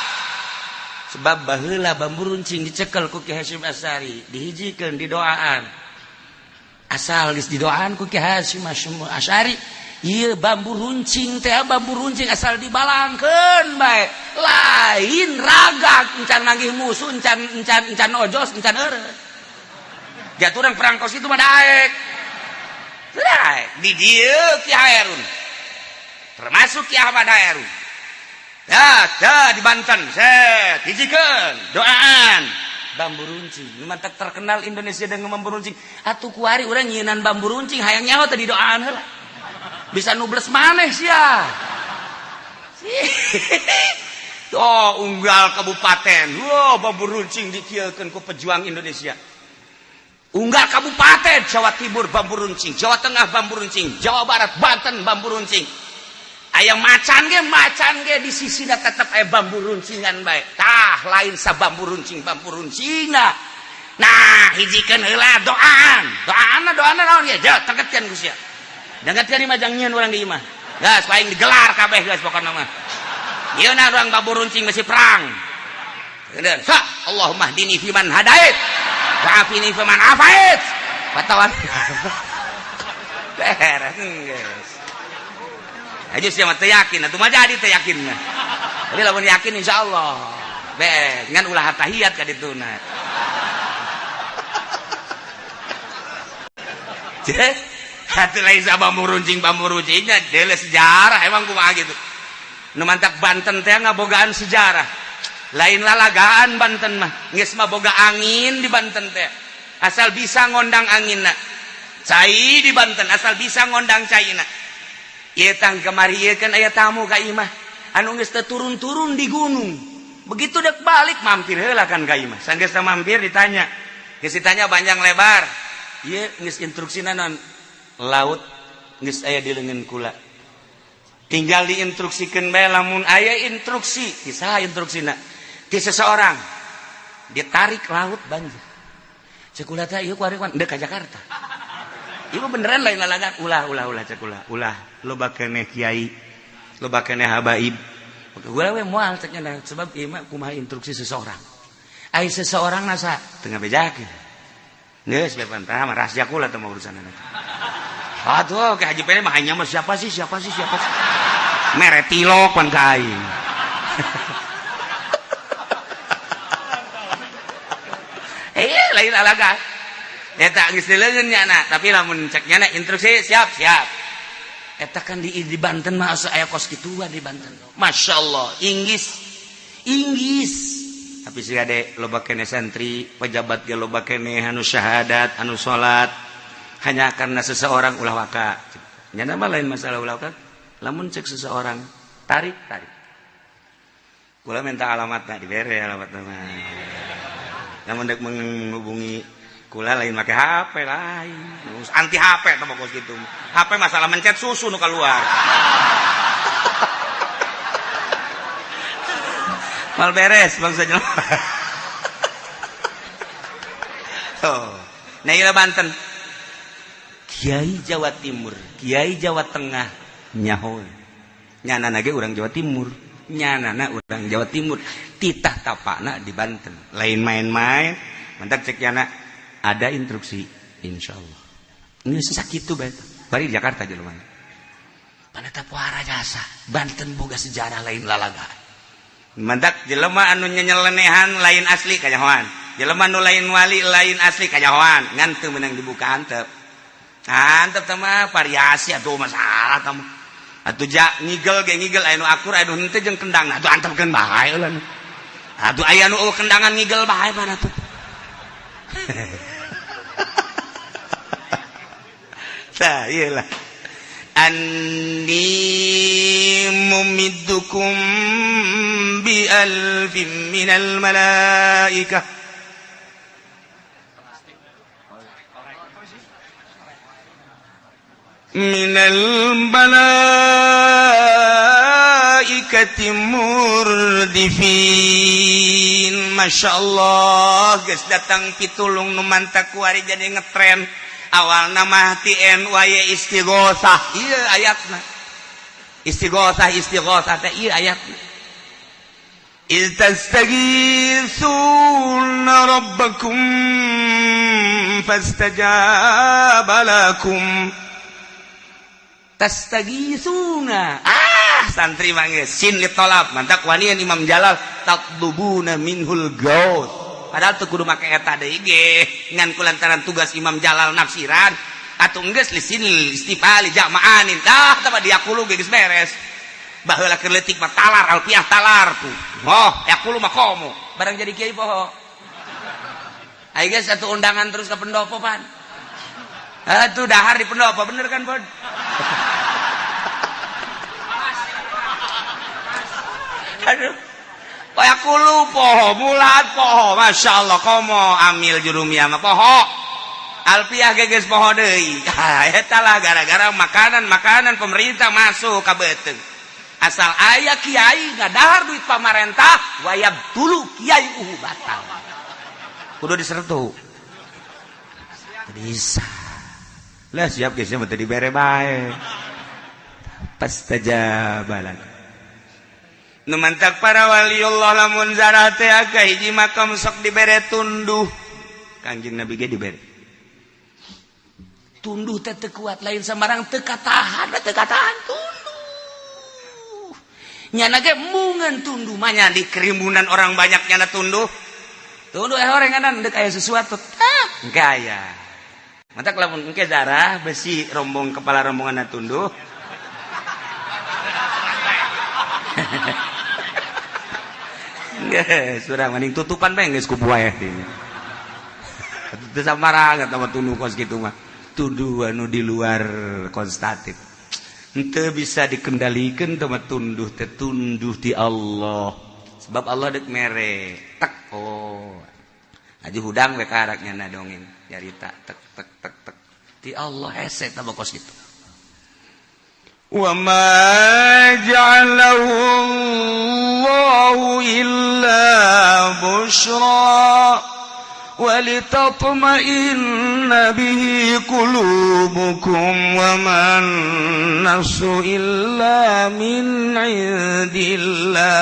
sebab baheula bambu runcing dicekel ku Ki Hasyim Asy'ari, dihijikeun, didoaan. Asal geus didoaan ku Ki Hasyim Asy'ari, ieu bambu runcing teh, bambu runcing asal dibalangkeun bae lain raga, encan manggih musuh, encan encan encan ojos, encan eureun. Jatuh perang kos itu mah daek daek di dieu. Ki Hairun, termasuk Ki Ahmad Hairun ya, dah di Banten set hijikeun doaan bambu runcing. Mantap, terkenal Indonesia dengan bambu runcing. Atuh kuari urang nyieunan bambu runcing hayang nyaho tadi doaan heula, bisa nubles maneh sia. Oh, unggal kabupaten, wow, bambu runcing dikieukeun ku pejuang Indonesia. Unggal kabupaten, Jawa Timur bambu runcing, Jawa Tengah bambu runcing, Jawa Barat, Banten bambu runcing. Ayam macan ge, macan ge di sisi tetep aya bambu runcingan bae. Tah, lain sa bambu runcing bambu runcingna. Nah, hijikeun heula doaan. Doaanna doana naon ye? Ja, tegetkeun ku sia. Dengetkeun imah jang nyieun urang di imah. Gas paling digelar kabeh geus pokona mah. Ieu na urang bambu runcing besi perang. Bener. Sa, Allahumma hdini fiman hadait. Wa afini fiman afait. Fatawan. Beres geus. Aja sia mah teu yakin, atuh mah jadi teu yakin mah. Tapi lamun yakin insyaallah. Beres, ngan ulah tahiyat ka dituna. Hati lain bambu runcing bambu runcingnya dele sejarah emang kumaha gitu. Nu mantak Banten teh ngabogaan sejarah. Lain lalagaan Banten mah, geus mah boga angin di Banten teh. Asal bisa ngondang anginna. Cai di Banten asal bisa ngondang caina. Ieu tang kamari ieu kan aya tamu ka imah. Anu geus teu turun-turun di gunung. Begitu dek balik mampir heula kan ka imah. Sanggeus mampir ditanya. Geus ditanya panjang lebar. Ieu geus instruksina non laut geus aya di leungeun kula. Tinggal diinstruksikeun bae lamun aya instruksi, ti saha instruksina? Ti seseorang. Ditarik laut banjir. Cek kula teh ieu kuari deuk ka Jakarta. Ieu beneran lain lalagan ulah ulah ulah cek kula. Ulah loba keneh kiai, loba keneh habaib. Gua we moal cek nya sebab ieu mah kumaha instruksi seseorang. Ai seseorang nasa teu ngabejakeun. Geus bae pantah mah rahasia kula teh mah urusanna. Aduh, ke Haji Pene mah hanya mah siapa sih siapa sih siapa sih. Mere tilok pan ka aing. Lain lalagan. Eta geus dileungeun nya na, tapi lamun cek nya na instruksi siap siap. Eta kan di Banten mah asa aya kos kituan di Banten. Masyaallah, Inggris. Inggris. Tapi sih ade loba keneh santri, pejabat ge loba keneh anu syahadat, anu salat. Hanya karena seseorang ulah waka. Nya mah lain masalah ulah waka. Lamun cek seseorang tarik tarik. Kula minta alamatna dibere alamatna mah. Lamun dek menghubungi kula lain make HP lain. Anti HP teh kos kitu. HP masalah mencet susu nu keluar. Mal beres bangsa jelema. Oh. Nah ieu Banten. Kiai Jawa Timur, Kiai Jawa Tengah nyaho. Nyanana ge urang Jawa Timur, nyanana urang Jawa Timur, titah tapakna di Banten. Lain main-main, mantak cek nyana ada instruksi insyaallah. Geus sakitu bae. Bari di Jakarta jelema. Paneta puara jasa, Banten boga sejarah lain lalaga. Mantak jelema anu nyenyelenehan lain asli kanyahoan. Jelema nu lain wali lain asli kanyahoan, ngan teu meunang dibuka antep. Antep teh mah variasi atuh masalah teh mah. Atuh ja ngigel ge ngigel aya nu akur aya nu henteu jeung kendang. Atuh antepkeun bae ulah. Atuh aya nu kendangan ngigel bae mana tuh. Tah ieu lah. Anni mumiddukum bi alfin minal malaikah. Minal malaikati murdifin. Masya Allah, geus datang pitulung nu mantak kuari jadi ngetren. Awal nama TNY istighosah, ieu ayatna. Istighosah istighosah teh ieu ayatna. Iz tastaghithuna rabbakum fastajaba lakum. Tastaghithuna. Ah, santri mah geus sin li tolab, mantak wanian Imam Jalal tatlubuna minhul gaus. Padahal teu kudu make eta deui ge, ngan kulantaran tugas Imam Jalal nafsiran atuh geus lisin istifali jamaanin. Dah tah diakulu ge geus beres. Baheula keur leutik mah talar alfiah talar tuh. Oh, yaqulu mah komo. Barang jadi kiai poho. Ayo geus satu undangan terus ke pendopo pan. Atuh dahar di pendopo bener kan, Bod? Aduh. Yaqulu poho mulat poho Masya Allah komo amil jurumiyah mah poho alfiah geus poho deui. Eta lah gara-gara makanan-makanan pemerintah masuk ka beuteung. Asal aya kiai ngadahar duit pamarentah wayab tulu kiai uhu batal. Kudu disertu. Bisa. Lah siap geus mah teu dibere bae. Fastajaba lak. Nu mantak para waliullah lamun zarah teh ka hiji makam sok dibere tunduh. Kanjeng Nabi ge dibere. Tunduh teh teu kuat, lain sambarang teu katahan, teu katahan tunduh. Nyana ge embungeun tunduh mah nya di kerumunan orang banyak nyana tunduh. Tunduh orenganan deuk aya sesuatu. Tak, engke aya. Mantak lamun engke zarah besi rombong kepala rombongan tunduh. Geus, urang mending tutupan bae geus ku buaya dinya. Teu sambarangan eta mah tunduh kos kitu mah. Tunduh anu di luar konstatif. Henteu bisa dikendalikan teh mah tunduh teh tunduh di Allah. Sebab Allah deuk mere. Tek oh. Aju hudang we karak nyana dongeng nyarita tek tek tek tek. Di Allah hese tah kos kitu. وما جعله الله إلا بشرى ولتطمئن به قلوبكم وما النصر إلا من عند الله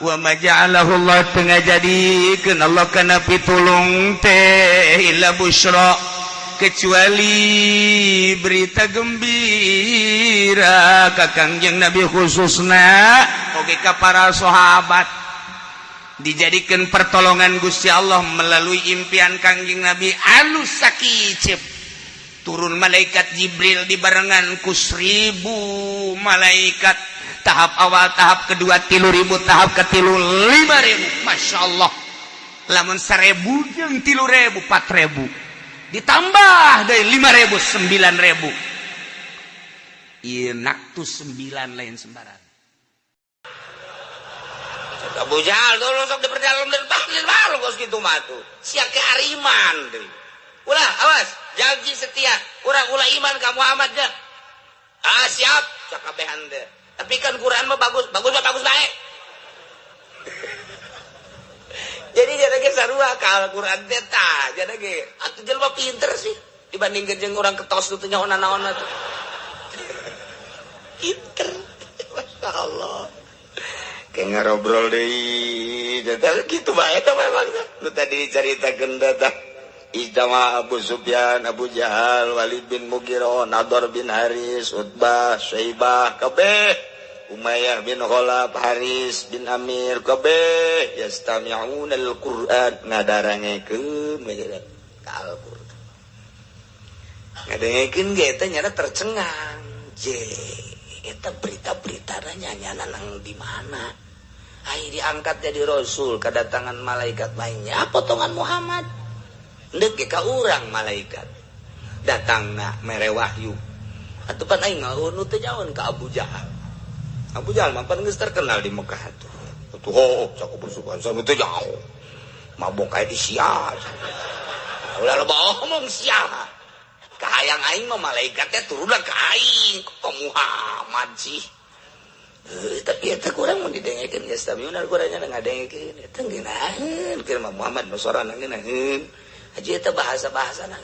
وما جعله الله tengah jadikeun Allah kana pitulung teh illa busyra kecuali berita gembira ka Kangjeng Nabi khususna oge ka para sahabat dijadikan pertolongan Gusti Allah melalui impian Kangjeng Nabi anu sakicep turun malaikat Jibril dibarengan ku 1000 malaikat tahap awal tahap kedua 3000 tahap ketilu 5000. Masya Allah, lamun 1000 jeung 3000 4000 ditambah dari 5000 9000. Ieu naktu 9 lain sembarang. Abu Jahal dulu sok diperdalam dan batin malu kos gitu mah tuh. Sia ke ariman deui. Ulah awas, janji setia. Urang ulah iman ka Muhammad dah. Ah siap, sakabehan teh. Tapi kan Quran mah bagus, bagus mah bagus bae. Jadi jadi ge sarua ka Al-Quran teh tah, jadi ge atuh jelema pinter sih dibandingkeun jeung urang ketos nu teu nyaho nanaon atuh. Pinter. Masya Allah. Kayak ngarobrol deui, gitu bae eta memang nu tadi dicaritakeun tah. Ijtama Abu Sufyan, Abu Jahal, Walid bin Mughirah, Nadar bin Haris, Utbah, Syaibah, kabeh, Umayyah bin Khalaf, Haris bin Amir, kabeh yastami'una al-Qur'an ngadarangekeun ka Al-Qur'an. Ngadengekeun ge eta nyana tercengang. Je, eta berita-beritana nyana nang di mana? Ai diangkat jadi rasul, kedatangan malaikat lainnya, potongan Muhammad. Ndek ge ka urang malaikat. Datangna mere wahyu. Atuh pan aing ngaun teu nyaon ka Abu Jahal. Abu Jahal mah pan geus terkenal di Mekah tuh. Atuh oh, cak Abu Sufyan sama teu jauh. Mabok kae di sia. Ulah loba omong sia. Kahayang aing mah malaikatnya turunlah ka aing, kok Muhammad sih. Tapi eta kurang mun didengekeun geus tamiunar kurangnya ngadengekeun eta ngeunaheun keur mah Muhammad nu sorana ngeunaheun. Haji eta bahasa-bahasana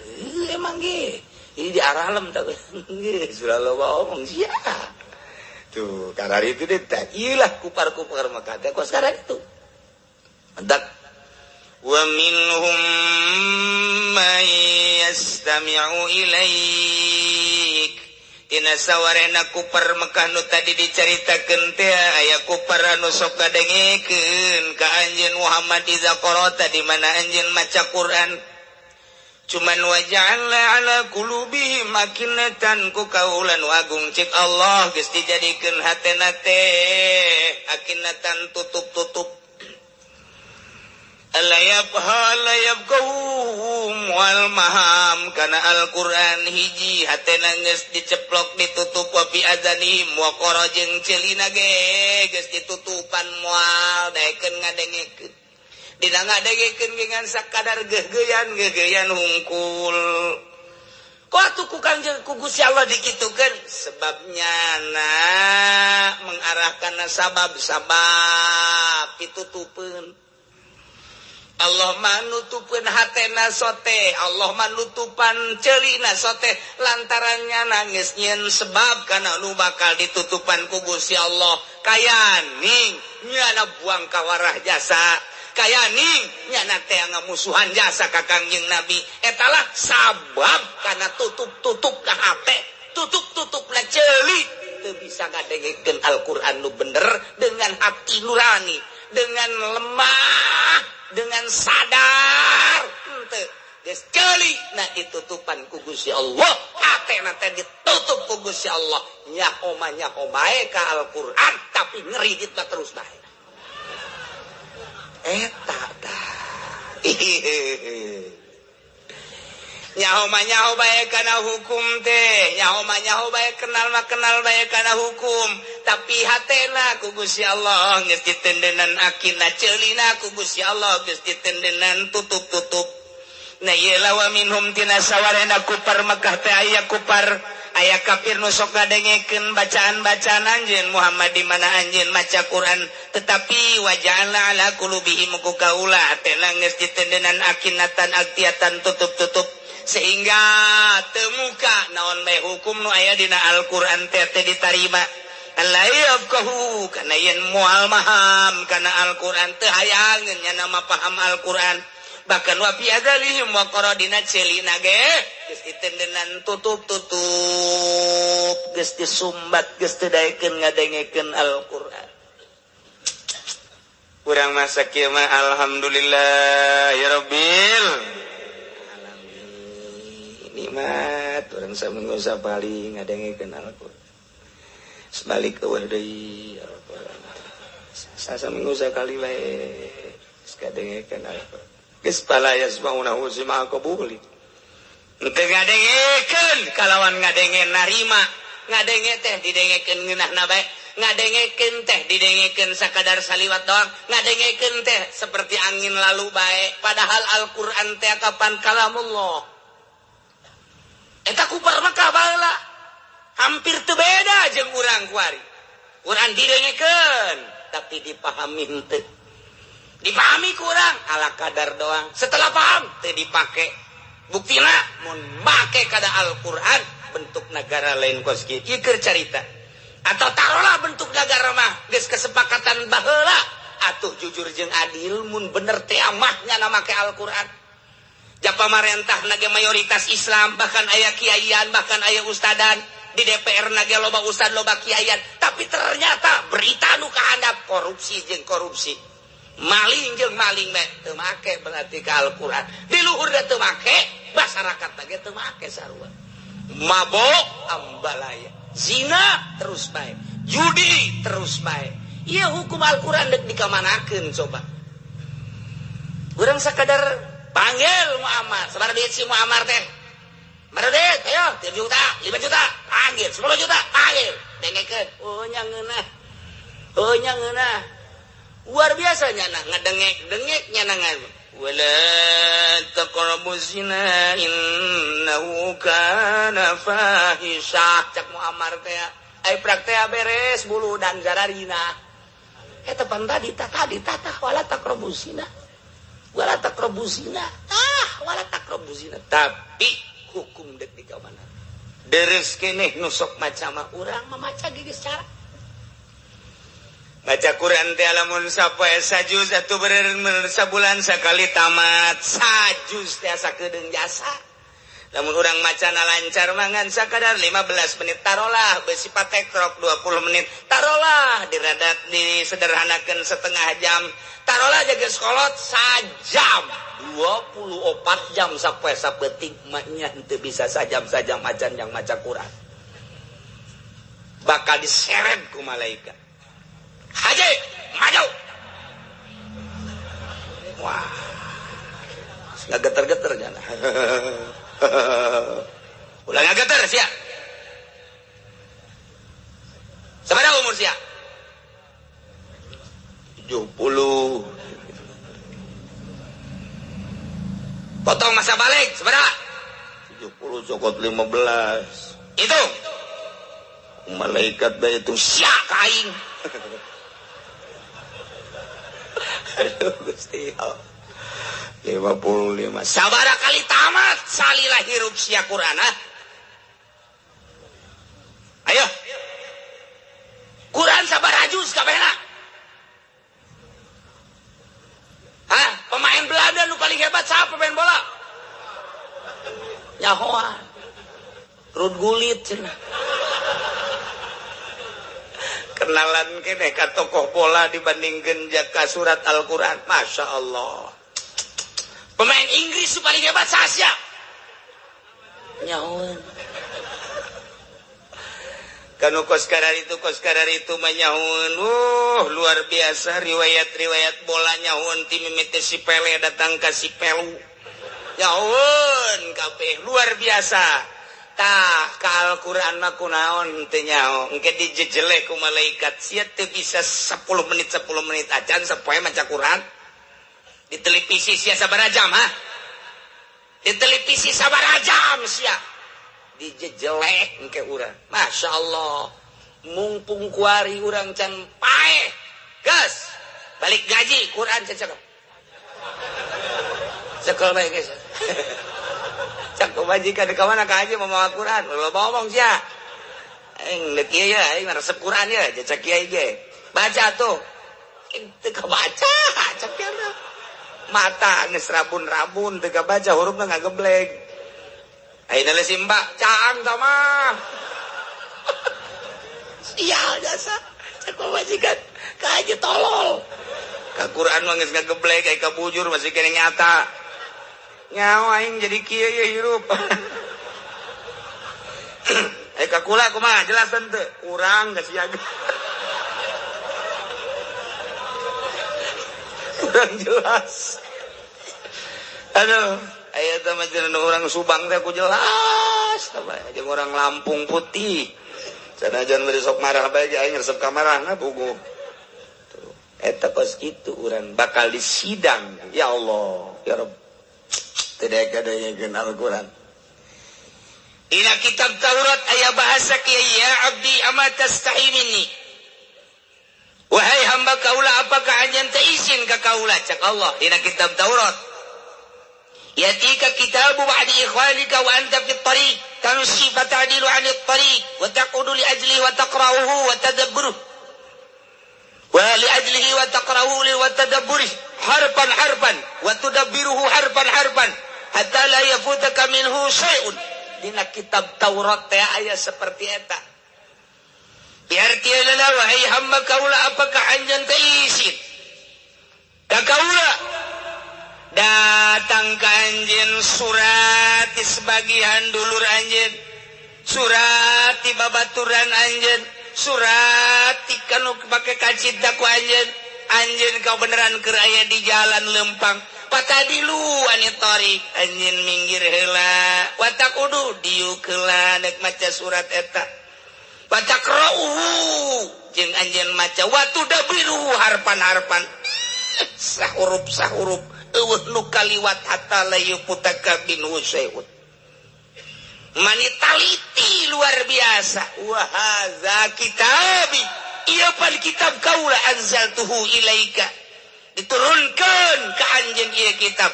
emang ge. Ini di aralem tah geus ulah loba omong sia. Tuh, karena itu deh, tak ilah kupar-kupar maka teh kok sekarang itu. Mentak wa minhum man yastami'u ilaik. Tina sawarena kupar Mekah nu tadi dicaritakeun teh aya kupar anu sok ngadengekeun ka anjeun Muhammad iza qara'ta di mana anjeun maca Quran. Cuman waja'alna ala qulubihim akinatan ku kaulan agung cek Allah geus dijadikeun hatena teh akinatan tutup-tutup. La yabha la yabqahum wal maham kana Al-Qur'an hiji hatena geus diceplok ditutup wa fi azanihim wa qara jeung ceulina ge geus ditutupan moal daekeun ngadengekeun. Dina ngadengekeun ge ngan sakadar geugeuyan hungkul. Kok atuh ku Kangjeng ku Gusti Allah dikitukeun sebabnya na mengarahkan sabab-sabab ditutupeun. Allah mah nutupeun hatena sote, Allah mah nutupan ceulina sote, lantarannya nangis nyieun sebab kana nu bakal ditutupan ku Gusti Allah. Kayaning nyana buang kawarah jasa, kayaning nyana teh ngamusuhan jasa ka Kangjeng Nabi. Etalah sabab kana tutup-tutup ka hate, tutup-tutup na ceuli, teu bisa ngadengekeun Al-Qur'an nu bener dengan hati nurani, dengan lemah, dengan sadar. Henteu geus ceuli na ditutupan ku Gusti Allah, hatena teh ditutup ku Gusti Allah. Nyaho mah nyaho bae ka Al-Qur'an, tapi ngeridit mah terus bae. Eta tah nyaho mah nyaho bae kana hukum teh, nyaho mah nyaho bae, kenal mah kenal bae kana hukum, tapi hatena ku Gusti Allah geus ditendenan akina, ceulina ku Gusti Allah geus ditendenan tutup-tutup. Nah ieu wa minhum tina sawarena kupar Mekah teh aya kupar, aya kafir nu sok ngadengekeun bacaan-bacaan anjeun Muhammad di mana anjeun maca Quran, tetapi waja'alna ala qulubihim ku kaula hatena geus ditendenan akinatan aktiatan, tutup-tutup, sehingga temuka naon bae hukum nu aya dina Al-Qur'an teh teh ditarima. La yafqahu, kana yen moal maham kana Al-Qur'an, teu hayangeun nya nama paham Al-Qur'an. Bahkan wa fi adzalihim waqara, dina ceulina ge geus ditendenan tutup-tutup, geus disumbat, geus teu daekeun ngadengekeun Al-Qur'an. Urang masa kieu mah alhamdulillah ya rabbil alamin, nikmat urang saminggu sapali ngadengekeun Al-Qur'an. Sebalik eueuh deui ya rabbal alamin, saminggu sakali bae geus ngadengekeun Al-Qur'an. Geus fala yasma'unahu sima qabuli, teu ngadengekeun kalawan ngadenge narima. Ngadenge teh didengekeun ngeunahna bae, ngadengekeun teh didengekeun sakadar saliwat doang, ngadengekeun teh seperti angin lalu bae, padahal Al-Qur'an teh kapan kalamullah. Eta kupar Mekah baheula hampir teu beda jeung urang kuari. Quran didengekeun tapi dipahami henteu, dipahami kurang ala kadar doang, setelah paham teu dipake. Buktina mun make kada Al-Qur'an bentuk negara lain kos kieu. Ieu keur carita atau taruhlah bentuk negara mah geus kesepakatan baheula atuh jujur jeung adil. Mun bener teh mah nya make Al-Qur'an. Ja pamarentah nage mayoritas Islam, bahkan aya kiaian, bahkan aya ustadan di DPR nage loba ustad, loba kiaian, tapi ternyata berita nu kahandap korupsi jeung korupsi, maling jeung maling bae. Teu make berarti ka Al-Qur'an. Di luhur teu make, masyarakat nage teu make sarua. Mabok ambalaya, zina terus bae, judi terus bae. Ieu hukum Al-Qur'an dek dikamanakeun coba? Urang sakadar panggil Muammar, sabaraha duit si Muammar teh? Berapa duit? Ayo, 3 juta, 5 juta, panggil, 10 juta, panggil. Dengekeun. Oh nya ngeunah. Oh nya ngeunah. Luar biasa nya ngedengek-dengek nya nangan. Wala taqrabu zina innahu kana fahisyah, cak Muammar teh. Ai prak teh beres bulu dan zararina. Eta pan tadi tah tadi tah tah wala taqrabu zina. Wala taqrabu zina. Tah wala taqrabu zina. Tapi hukum dek di kamana? Deres keneh nu sok maca mah, urang mamaca ge geus cara. Baca Quran teh lamun sapoe sajuz atuh bener-bener sabulan sakali tamat. Sajuz teh asa kedeung jasa. Lamun urang macana lancar mangan sakadar 15 menit, tarolah besi patekrok 20 menit, tarolah diradat disederhanakeun setengah jam, tarolah jaga sekolot sajam, 24 jam sapoe sapeting mah nya teu bisa sajam-sajam acan yang maca Quran. Bakal diseret ku malaikat. Haji, maju. Wah. Nggak geter-geter jangan. Ulah nggak geter sia. Sabaraha umur sia? 70. Potong masa balik sabaraha? 70 cokot 15. Itu. Malaikat bae itu sia ka aing. Aduh Gusti Allah. 55 sabara kali tamat salila hirup sia Quran ah. Ayo Quran sabaraha juz kabehna? Hah? Pemain Belanda nu paling hebat siapa pemain bola? Nyahoan. Ruud Gullit cenah. Kenalan kene ka tokoh bola dibandingkeun ka surat Al-Qur'an. Masya Allah. Pemain Inggris paling hebat se-Asia. Nyahoan. Kanu kos karar itu mah nyahoan. Luar biasa riwayat-riwayat bola nyahoan ti mimiti si Pele datang ka si Pelu. Nyahoan kabeh luar biasa. Tah ka Al-Qur'an mah kunaon teu nyaho. Engke dijejeleh ku malaikat sia teu bisa 10 menit 10 menit acan sapoe maca Quran. Di televisi sia sabaraha jam ha? Di televisi sabaraha jam sia? Dijejelek engke urang. Masya Allah. Mumpung kuari urang can paeh. Gas. Balik gaji Quran cecek. Cekel bae geus. Cak majikan ka mana ka haji mau mawa Quran, lo ngomong sia. Aing deuk ieu ya, aing resep Quran ya, cecek kiai ge. Baca tuh. Teu kabaca, cek kieu. Mata geus rabun-rabun teu kabaca hurufna ngageblek. Ayeuna si mbak caang tah mah. Sial jasa. Cek majikan ka haji tolol. Ka Quran mah geus ngageblek aya ka bujur masih kene nyata. Nyawa aing jadi kieu ye hirup. Eh ka kula kumaha jelas teu? Urang geus siaga. Kurang jelas. Aduh, aya teh mah cenah urang Subang teh ku jelas teh jeung urang Lampung putih. Sanajan bari sok marah bae aing resep ka marahna puguh. Tuh, eta kos kitu urang bakal disidang. Ya Allah, ya Rabb. Tidak adanya Al-Quran. Ina kitab Taurat aya bahasa kieu ya abdi ama tastahi minni. Wahai hamba kaula apakah anjeun teu izin ka kaula cak Allah dina kitab Taurat. Yatika kitabu ba'di ikhwanika wa anta fi tariq tamshi fata'dilu 'ani tariq wa taqudu li ajlihi wa taqra'uhu wa tadabburuhu wa li ajlihi wa taqra'uhu wa tadabburuhu harfan harfan wa tudabbiruhu harfan harfan hatta la yafutaka minhu syai'un. Dina kitab Taurat teh aya seperti eta. Artinya adalah wahai hamba kaula apakah anjeun teh isin ka kaula datang ka anjeun surat di sebagian dulur anjeun, surat di babaturan anjeun, surat di kanu pake kacinta ku anjeun. Anjeun kau beneran keur aya di jalan lempang patadilu ani tariq anjeun minggir heula wa taqudu diuk heula nek maca surat eta wa taqra'uhu jeung anjeun maca wa tudabbiruhu harpan-harpan sahuruf sahuruf eueuh nu kaliwat hatta la yufutaka minhu syai'un. Mani taliti luar biasa. Wa hadza kitabi ieu pan kitab kaula anzaltuhu ilaika diturunkan ka anjeun ieu kitab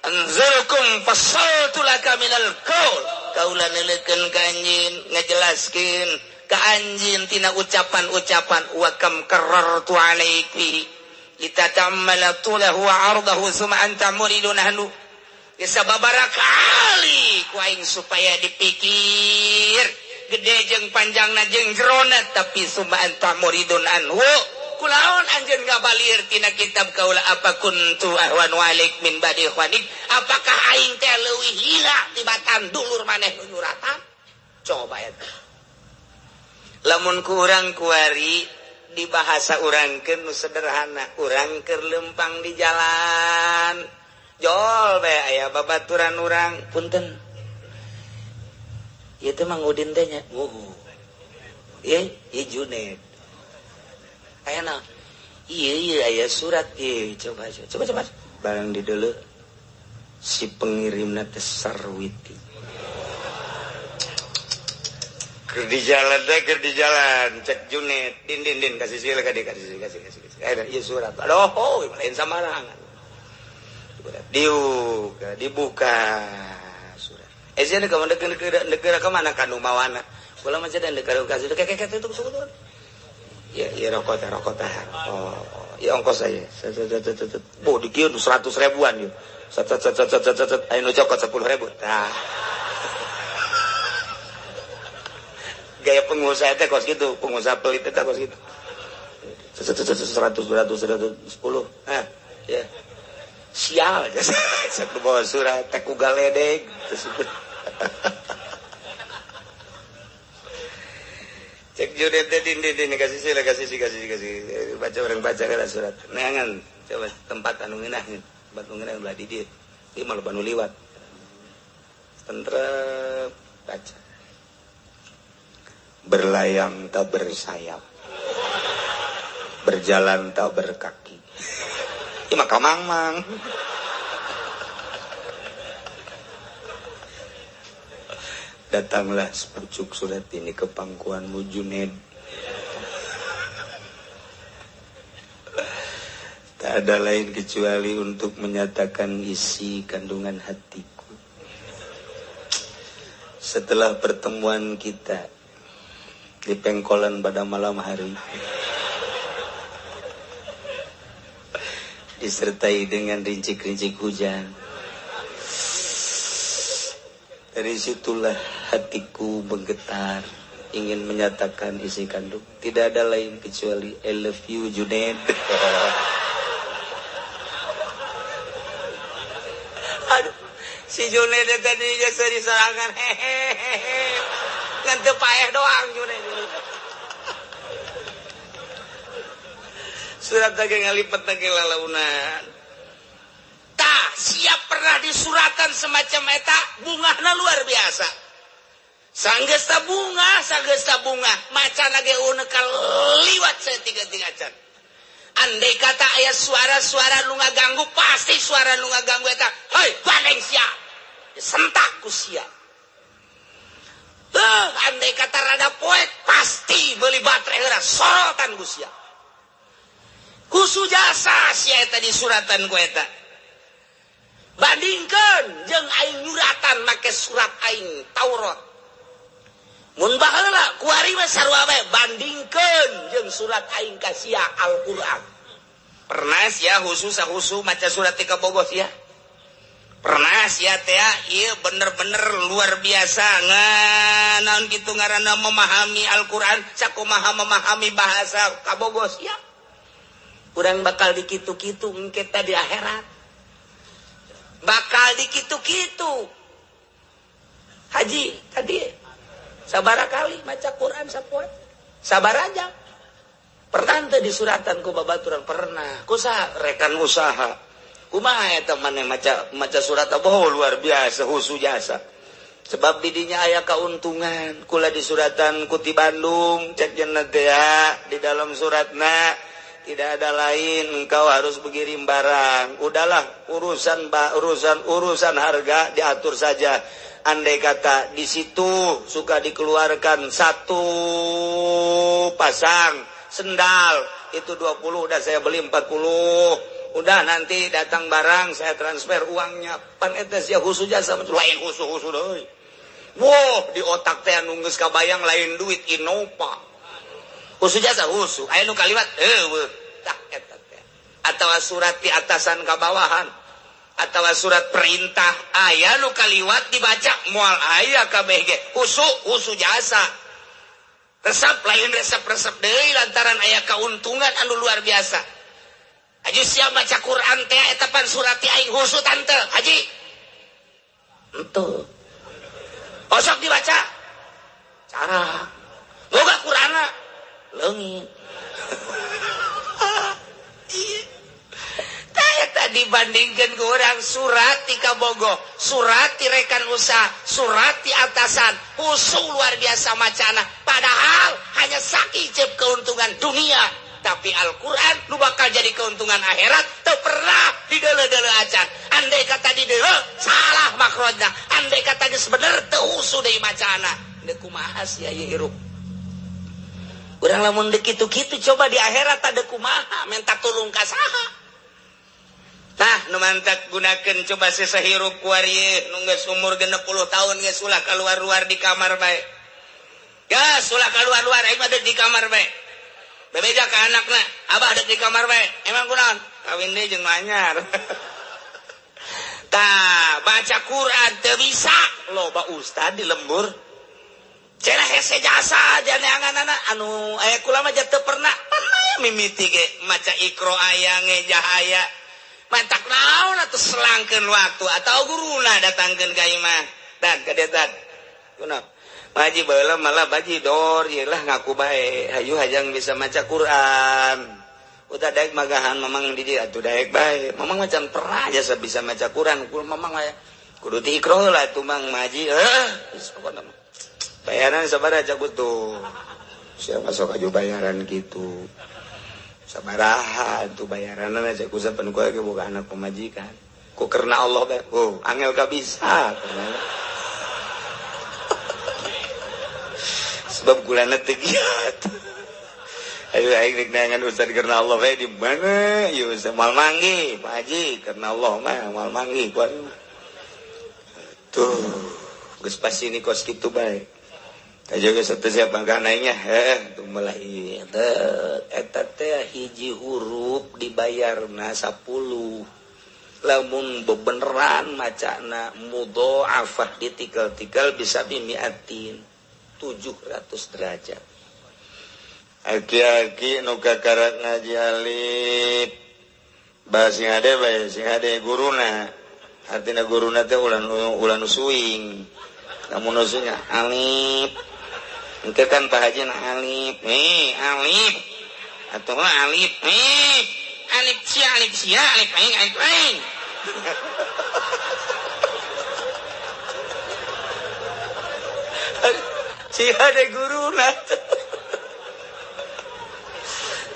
anzurkum fassaltu laka minal qaul kaula neuleukeun ka anjeun ngajelaskeun ka anjeun tina ucapan-ucapan wa kam karartu alaiki litatammala tulahu wa ardahu summa anta muridun nahnu sababaraha kali ku aing supaya dipikir gede jeung panjangna jeung jerona tapi summa anta muridun anhu kulaon anjeun ngabalir tina kitab kaula apa kuntu ahwanu alaik min ba'di ikhwanik apakah aing teh leuwih hila tibatan dulur maneh nu nyuratan. Coba eta lamun ku urang kuari di bahasa urangkeun nu sederhana urang keur lempang di jalan jol bae aya babaturan urang punten ieu teh Mang Udin teh nya oh ieu ieu Junet aya naon ieu ieu aya surat ieu coba coba coba barang di dulu si pengirimna teh Sarwiti. Keur di jalan teh keur di jalan cek Junet din din din kasih sila ka kasih kasih kasih kasih aya ieu surat aduh lain samarangan surat. Diuk dibuka surat. Eh sia ka mana negara ka mana ka nu mawana. Kula mah cenah deuk ka situ kek kek tutup tutup. Ya ya rokok teh rokok teh. Oh, ya ongkos saya. Oh, di kieu 100 ribuan yeuh. Set set set set set set aya nu cokot 10.000. Tah. Gaya pengusaha teh kos gitu, pengusaha pelit teh kos gitu. 100 200 110. Nah, ya. Sial, saya bawa surat teh ku galedeg. Cek junet teh din din kasih sih kasih sih kasih kasih baca orang baca kana surat. Neangan coba tempat anu ngeunah, tempat nu ngeunah belah di dieu. Ieu mah loba nu liwat. Tentrem baca. Berlayang tak bersayap, berjalan tak berkaki. Ieu mah kamang-mang. Datanglah sepucuk surat ini ke pangkuanmu Juned. Tak ada lain kecuali untuk menyatakan isi kandungan hatiku. Setelah pertemuan kita di pengkolan pada malam hari, disertai dengan rincik-rincik hujan. Dari situlah hatiku menggetar, ingin menyatakan isi kandung. Tidak ada lain kecuali I love you Juned. Aduh, si Juned tadi jasa diserangan hehehe. Ngan teu paeh doang Juned. Surat lagi ngalipet lagi lalaunan. Tah, siap pernah disuratan semacam eta, bungahna luar biasa. Sanggesta bunga, macan lagi unek liwat saya tiga-tiga can. Andai kata aya suara-suara nu ngaganggu, pasti suara nu ngaganggu eta. Hei, bandeng sia. Sentak ku sia. Andai kata rada poek, pasti beli baterai heula sorotan ku sia. Kusu jasa sia eta disuratan ku eta. Bandingkeun jeung aing nyuratan make surat aing Taurat. Mun baheula kuari mah sarua bae, bandingkeun jeung surat aing ka sia Al-Qur'an. Pernah sia khusus khusus maca surat ti kabogoh sia? Pernah sia teh ieu bener-bener luar biasa nganaon kitu ngaranna memahami Al-Qur'an, sakumaha memahami bahasa kabogoh sia. Urang bakal dikitu-kitu engke teh di akhirat. Bakal dikitu-kitu. Haji tadi sabara kali maca Quran sapoe. Sabar aja. Pernah teu disuratan ku babaturan pernah. Kusaha rekan usaha. Kumaha eta maneh maca surat oh luar biasa husu jasa. Sebab didinya aya kauntungan. Kula disuratan ku ti Bandung cek jenna teh di dalam suratna tidak ada lain, engkau harus mengirim barang. Udahlah, urusan harga diatur saja. Andai kata di situ suka dikeluarkan satu pasang sendal, itu 20 udah saya beli 40. Udah nanti datang barang saya transfer uangnya. Pan eta sia khusus jasa lain khusus deui. Wow, di otak teh anu geus kabayang lain duit Innova. Khusus jasa khusus, aya nu kaliwat eueuh tah eta teh. Atawa surat di atasan ka bawahan, atawa surat perintah aya nu kaliwat dibaca moal aya kabeh ge. Khusus jasa. Resep lain resep-resep deui lantaran aya kauntungan anu luar biasa. Haji siap baca Quran teh eta pan surat ti aing khusus tante, haji. Henteu. Osok dibaca. Cara. Boga Qur'anna leungit. Tah dibandingkeun ku urang surat ti kabogoh, surat ti rekan usaha, surat ti atasan, husu luar biasa macana. Padahal hanya sakiceup keuntungan dunia, tapi Al-Qur'an nu bakal jadi keuntungan akhirat teu pernah dideuleu-deuleu acan. Andai kata dideuleu salah makrojna, andai kata geus bener teu husu deui macana. Deuk kumaha sia ieu hirup? Urang lamun deuk kitu-kitu coba di akhirat ada kumaha minta tulung ka saha. Nah, Nu mantak gunakeun coba sesahirup kuari nu geus umur 60 tahun geus ulah keluar-luar di kamar bae. Gas ulah keluar-luar aing mah di kamar bae. Bebeja ka anakna, abah dek di kamar bae. Emang kunaon? Kawin deui jeung nu anyar. Tah, baca Quran teu bisa, loba ustad di lembur. Cenah hese jasa janeanganana anu aya kula mah teu pernah pernah mimiti ge maca Iqra aya ngejah aya. Mantak naon atuh selangkeun waktu atau guruna datangkeun ka imah. Dan ka dieu dan. Kunaon? Baji baheula malah baji dor ieu lah ngaku bae. Hayu hayang bisa maca Quran. Udah daek magahan mamang di dieu atuh daek bae. Mamang macan pernah jasa bisa maca Quran. Kudu mamang aya kudu ti Iqra lah atuh mang maji. Geus pokona mah. Bayaran sabaraha cak tuh. Siapa sok aju bayaran gitu. Sabaraha tuh bayaranna cak usapan ku ge boga anak pemajikan. Ku karena Allah bae. Oh, angel ka bisa. Sebab gulana teu giat. Ayo aing rek neangan ustad karena Allah bae di mana? Ieu moal manggi, Pak Haji, karena Allah mah moal manggi ku aing. Tuh, geus pasti ini kos kitu bae. Aja geus teu siap bangkana nya, heh, tuh mulai eta teh hiji huruf dibayarna 10. Lamun bebeneran macana mudhoafah ditikal-tikal bisa bimiatin 700 derajat. Aki-aki nu kakarak ngaji alif bah sing hade bae sing hade guruna artina guruna teh ulah nu suing lamun nu suing alif engke kan Pak Haji na alif nih alif atuh alif nih alif sia alif aing alif aing sing hade guruna.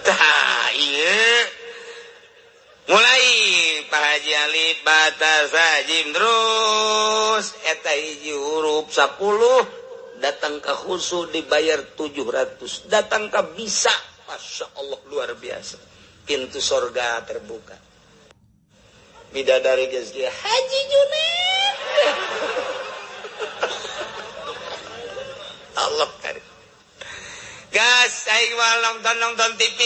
Tah ieu mulai Pak Haji alif bata jim terus eta hiji huruf 10 datang ke khusu dibayar 700 datang ke bisa Masya Allah luar biasa pintu sorga terbuka bidadari geus kieu Haji Juned Allah karim. Gas aing moal nonton TV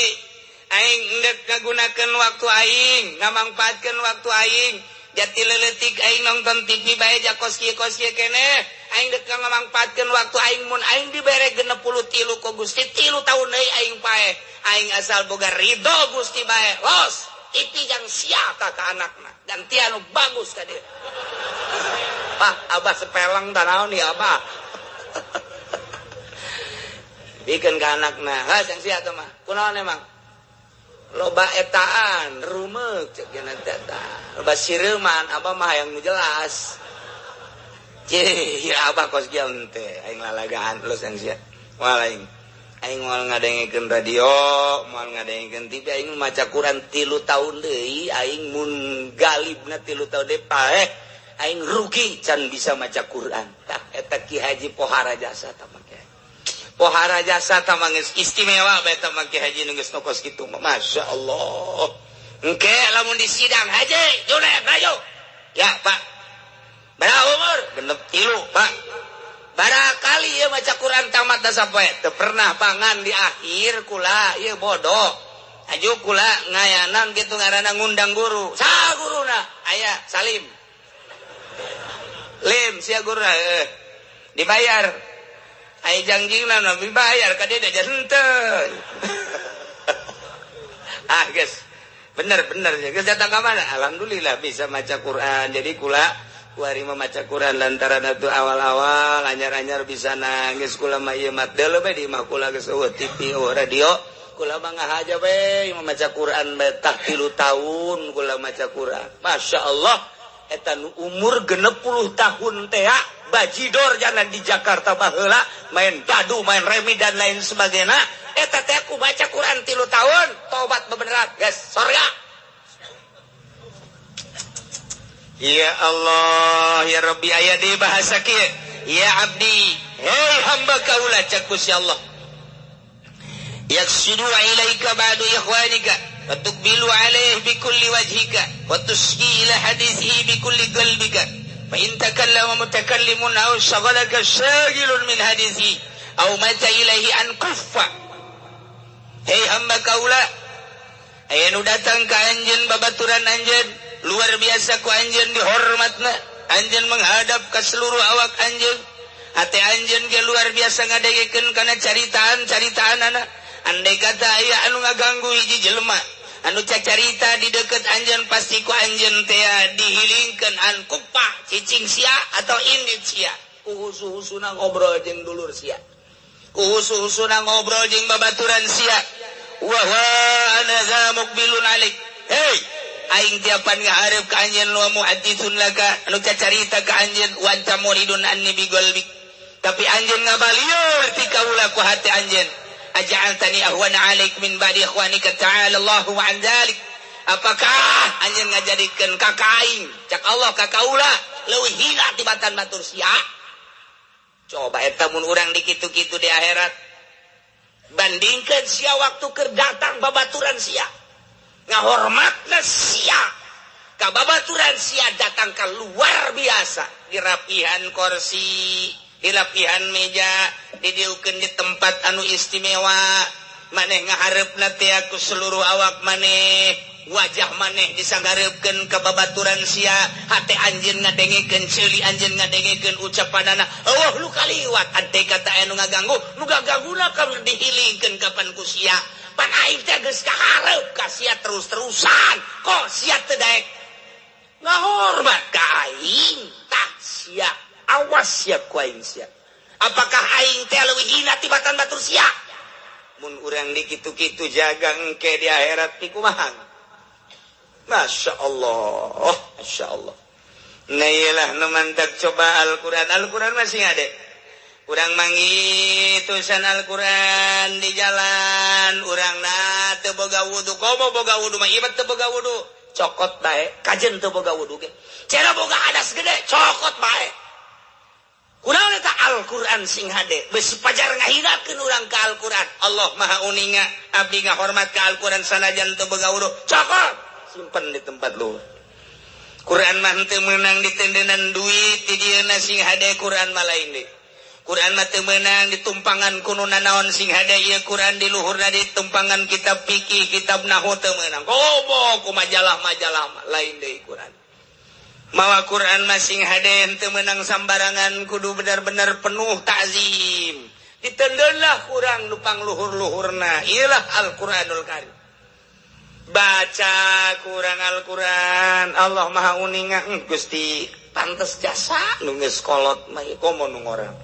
aing endek ngagunakeun waktu aing ngamangpaatkeun waktu aing jati leuletik aing nonton TV bae ja kos kieu keneh aing dek ngamangpaatkeun waktu aing mun aing dibere 63 ku Gusti 3 tahun deui aing pae aing asal boga ridho Gusti bae los TV jang sia ka anakna gantian nu bagus ka dieu. Pak abah sepeleng da naon ieu abah. Bikin ke anakna, ha sang sia teh mah. Kunaon emang? Loba etaan, rumeuk cek geuna teh eta. Loba sireuman, abah mah hayang nu jelas. Cih, ya abah kos kieu teh, aing lalagaan los sang sia. Moal aing. Aing moal ngadengekeun radio, moal ngadengekeun TV, aing maca Quran 3 tahun deui, aing mun galibna 3 tahun deui paeh, aing rugi can bisa maca Quran. Tah eta Ki Haji pohara jasa tah mah. Pohara jasa tamang geus istimewa bae tamang Ki Haji nu geus nokos kitu mah Masya Allah. Engke lamun di sidang Haji Juned ayo. Ya Pak. Berapa umur? 63 Pak. Barakali ieu maca Quran tamat da sapoe teu pernah pangan di akhir kula ieu bodoh. Aju kula ngayanan kitu ngaranna ngundang guru. Saha guruna? Aya Salim. Lim sia guruna heuh. Dibayar. Ai jangjingna nabi bayar ka dia henteu. Ah geus. Bener geus datang ka mana? Alhamdulillah bisa maca Quran. Jadi kula kuari mah maca Quran lantaran atuh awal-awal anyar-anyar bisa nangis kula mah ieu mah deuleu bae di imah kula geus eueuh TV eueuh radio. Kula mah ngahaja bae maca Quran bae tah 3 tahun kula maca Quran. Masya Allah eta nu umur 60 tahun teh bajidor jalan di Jakarta baheula main dadu main remi dan lain sebagainya eta teh aku baca Quran 3 tahun tobat bebeneran geus sorga. Ya Allah ya Rabbi aya di bahasa kieu ya abdi hei hamba kaula cek Gusti Allah yaksidu ilaika ba'du ikhwanika Wa tuqbilu alaihi bi kulli wajhika wa tusgi ila hadithihi bi kulli qalbika. Fa in takallama mutakallimun aw shaghalaka shaghilun min hadithihi aw mata ilaihi an kuffa. Hei hamba kaula, aya nu datang ka anjeun babaturan anjeun, luar biasa ku anjeun dihormatna, anjeun menghadap ke seluruh awak anjeun, hate anjeun ge luar biasa ngadengekeun kana caritaan-caritaanana. Andai kata aya anu ngaganggu hiji jelema anu cacarita di deket anjeun, pasti ku anjeun teh dihilingkeun an kupa cicing sia atau indit sia. Ku husu-husuna ngobrol jeung dulur sia, ku husu-husuna ngobrol jeung babaturan sia. Wa wa ana za muqbilun alik. Hei, aing tiapan ngahareup ka anjeun wa muhadditsun laka anu cacarita ka anjeun wa anta muridun anni bi qalbik. Tapi anjeun ngabalieur ti kaula ku hati anjeun. Aja'altani ahwana alaik min ba'di ikhwanika, ta'ala Allahu an dzalik. Apakah anjeun ngajadikeun ka aing, cak Allah ka kaula, leuwih hina tibatan batur sia? Coba eta mun urang dikitu-kitu di akhirat. Bandingkeun sia waktu keur datang babaturan sia, ngahormatna sia ka babaturan sia datang ka luar biasa, dirapihan kursi, dirapihan meja, didiukeun di tempat anu istimewa, maneh ngahareupna teh ku seluruh awak maneh, wajah maneh disanggareupkeun ka babaturan sia, hate anjeun ngadengekeun, ceuli anjeun ngadengekeun ucapanana. Eueuh lu kaliwat ante kata anu ngaganggu, nu gagangguna ka dihilingkeun kapan ku sia. Pan aing teh geus kahareup ka sia terus-terusan, kok sia teu daek ngahormat ka aing? Tah sia, awas sia ku aing sia. Apakah aing teh leuwih hina tibatan batur sia? Mun urang dikitu-kitu jaga engke di akhirat pikumaha? Masya Allah, Masya Allah. Nah iyalah nu mantak coba Al-Quran. Al-Quran masih ada. Urang manggih tulisan Al-Quran di jalan, urang na teu boga wudu, komo boga wudu mah ieu teu boga wudu, cokot bae, kajen teu boga wudu ge. Cara boga hadas gede, cokot bae. Kunaon eta Al-Quran sing hade, besi pajar ngahinakeun urang ka Al-Quran. Allah Maha uninga, abdi ngahormat ka Al-Quran sanajan teu boga wudu, cokot, simpen di tempat luhur. Quran mah teu meunang ditendenan duit di dieuna sing hade, Quran mah lain deui. Quran mah teu meunang ditumpangan kuno nanaon sing hade ieu Quran di luhurna ditumpangan kitab fikih, kitab nahwu teu meunang. Komo ku majalah-majalah mah lain deui Quran. Mawa Quran mah sing hade teu meunang sambarangan, kudu benar-benar penuh ta'zim. Ditendeunlah kurang lupang luhur-luhurna. Iyalah Al-Qur'anul Karim. Baca kurang Al-Quran, Allah Maha uninga. Gusti pantes jasa nu geus kolot mah komo nu ngorang.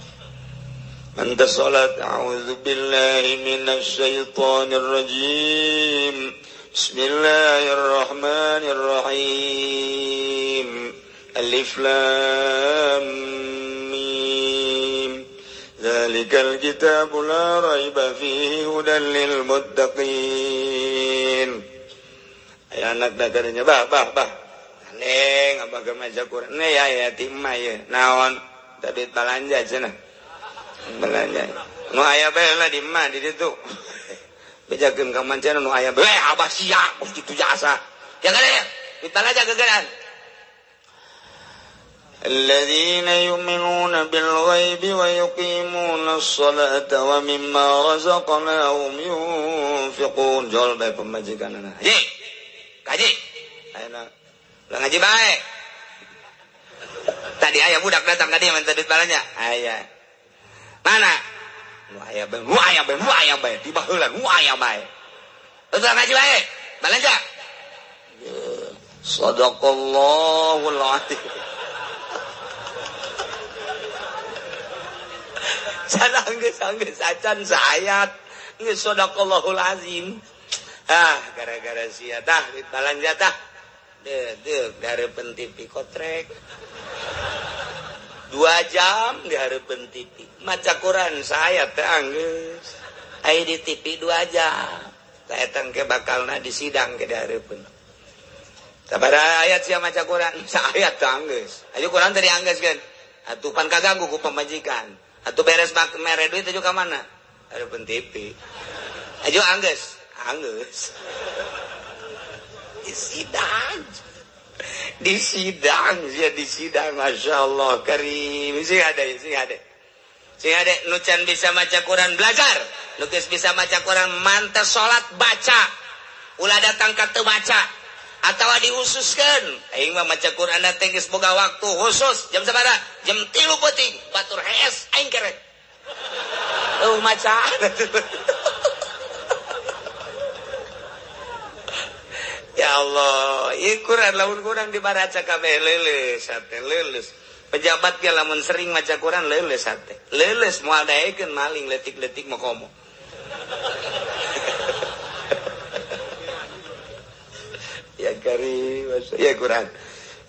Pantes salat, a'udzubillahi minasyaitonir rajim. Bismillahirrahmanirrahim. Alif lam mim. Zalikal kitabu la raiba fihi hudan lil muttaqin. Aya anak dagarnya bah bah bah. Neng abah ge maca Quran. Ne ya ya ti emak ye. Naon? Tadi balanja cenah. Belanja. Nu aya bae lah di emak di ditu. Bejakeun ka mancana nu aya bae abah sia kitu jasa. Jaga deh, ditalaja gegeran. الذين يؤمنون بالغيب ويقيمون الصلاة ومما رزقناهم ينفقون. Jol bae pemajikanana. Haji. Kaji. Ayeuna ulah ngaji bae. Tadi aya budak datang ka dieu minta duit balanja. Aya. Mana? Nu aya bae, nu aya bae, nu aya bae, di baheula nu aya bae. Ulah ngaji bae, balanja. Sadaqallahul azim. Sana geus acan saayat geus sadaqallahul azim. Ah, gara-gara sia tah duit balanja tah. Deuk dihareupeun TV kotrek. 2 jam dihareupeun TV. Maca Quran saayat teh anggeus. Aya di TV 2 jam. Tah eta engke bakalna di sidang ke dihareupeun. Sabaraha ayat sia maca Quran? Saayat teh anggeus. Ayo Quran teh dianggeuskeun. Atuh pan kaganggu ku pamajikan. Atuh beres mak mere duit atuh ka mana? Hareupeun TV. Ayo anggeus, anggeus. Di sidang. Di sidang ya, di sidang Masya Allah karim. Sing ada, sing ada. Sing ada nu can bisa maca Quran belajar. Nu geus bisa maca Quran mantes salat baca. Ulah datang ka teu maca atawa dihususkeun. Aing mah maca Quran teh geus boga waktu khusus jam sabaraha? Jam 3 peuting batur hees aing kerek. Eueuh maca. Ya Allah, ieu Quran lamun kurang dibaca kabeh leuleus hate leuleus. Pejabat ge lamun sering maca Quran leuleus hate. Leuleus moal daekeun maling leutik-leutik mah komo. Ya karim, ya Quran.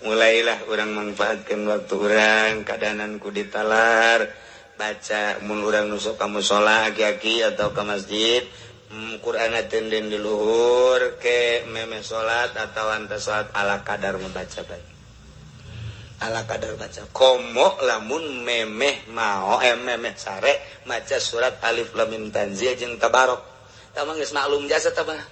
Mulailah urang manfaatkeun waktu urang kadanan ku ditalar baca mun urang nu sok ka mushola aki-aki atau ka masjid. Quran tenden di luhur ke meme salat atau anta salat ala kadar membaca baik. Ala kadar baca. Komo lamun memeh mao memeh sare maca surat Alif Lam Mim Tanzil jeung Tabarok. Tah mah geus maklum jasa tah mah.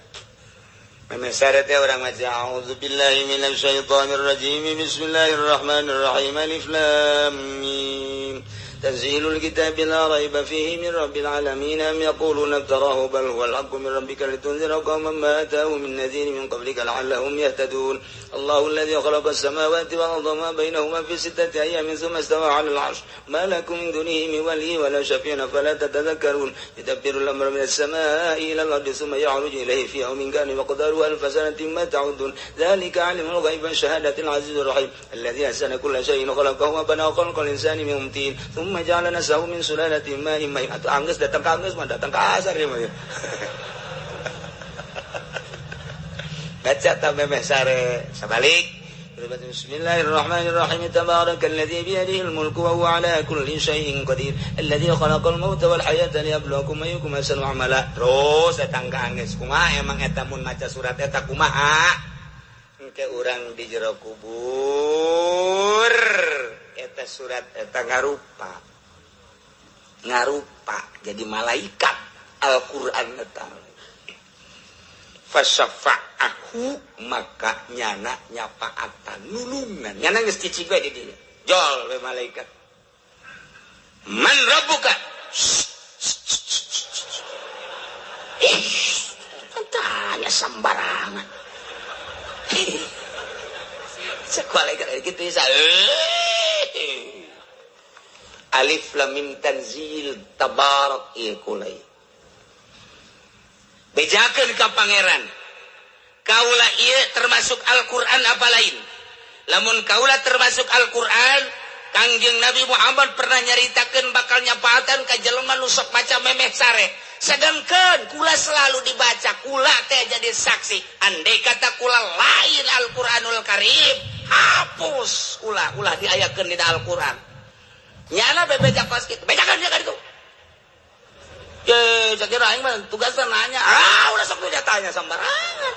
Memeh sare teh urang maca auzubillahi minasyaitonir rajim bismillahirrahmanirrahim alif lam mim تنزيل الكتاب لا ريب فيه من رب العالمين أم يقولون افتراه بل هو الحق من ربك لتنذر قوما ما أتاهم من نذير من قبلك لعلهم يهتدون الله الذي خلق السماوات والأرض وما بينهما في 6 أيام ثم استوى على العرش ما لكم من دونه من ولي ولا شفيع فلا تتذكرون يدبر الأمر من السماء إلى الأرض ثم يعرج إليه في يوم كان مقداره 1000 سنة ما تعدون ذلك عالم الغيب والشهادة العزيز الرحيم الذي أحسن كل شيء خلقه وبنى خلق الإنسان من طين ثم ja'ala nasahu min sulalatin ma'in mahin. Atau anggeus datang ka anggeus mah datang ka asar ieu mah. Baca ta memeh sare sabalik. Bismillahirrahmanirrahim. Tabarakalladzi biyadihil mulku wa huwa ala kulli syai'in qadir. Alladzi khalaqal mauta wal hayata liyabluwakum ayyukum ahsanu amala. Terus datang ka anggeus. Kumaha emang eta mun maca surat eta kumaha? Engke urang di jero kubur. Eta surat eta ngarupa. Ngarupa jadi malaikat Al-Qur'an eta. Fasyafa'ahu maka nyana nyapaatan nulungan. Nyana geus cicing we di dinya. Jol we malaikat. Man rabbuka? Ih, tanya sembarangan. Cek malaikat kitu bisa. Alif Lam Mim Tanzil Tabarak ieu kulai. Bejakeun ka pangeran. Kaula ieu termasuk Al-Qur'an apa lain? Lamun kaula termasuk Al-Qur'an, Kangjeng Nabi Muhammad pernah nyaritakeun bakal nyapaatan ka jelema nu sok maca memeh sare. Sedangkan kula selalu dibaca, kula teh jadi saksi. Andai kata kula lain Al-Qur'anul Karim, hapus kula, ulah diayakeun dina Al-Qur'an. Nyana bebeja kos kitu, bejakeun dia ka ditu. Ye, sakira aing mah tugasna nanya. Ah, ulah sok tanya sembarangan.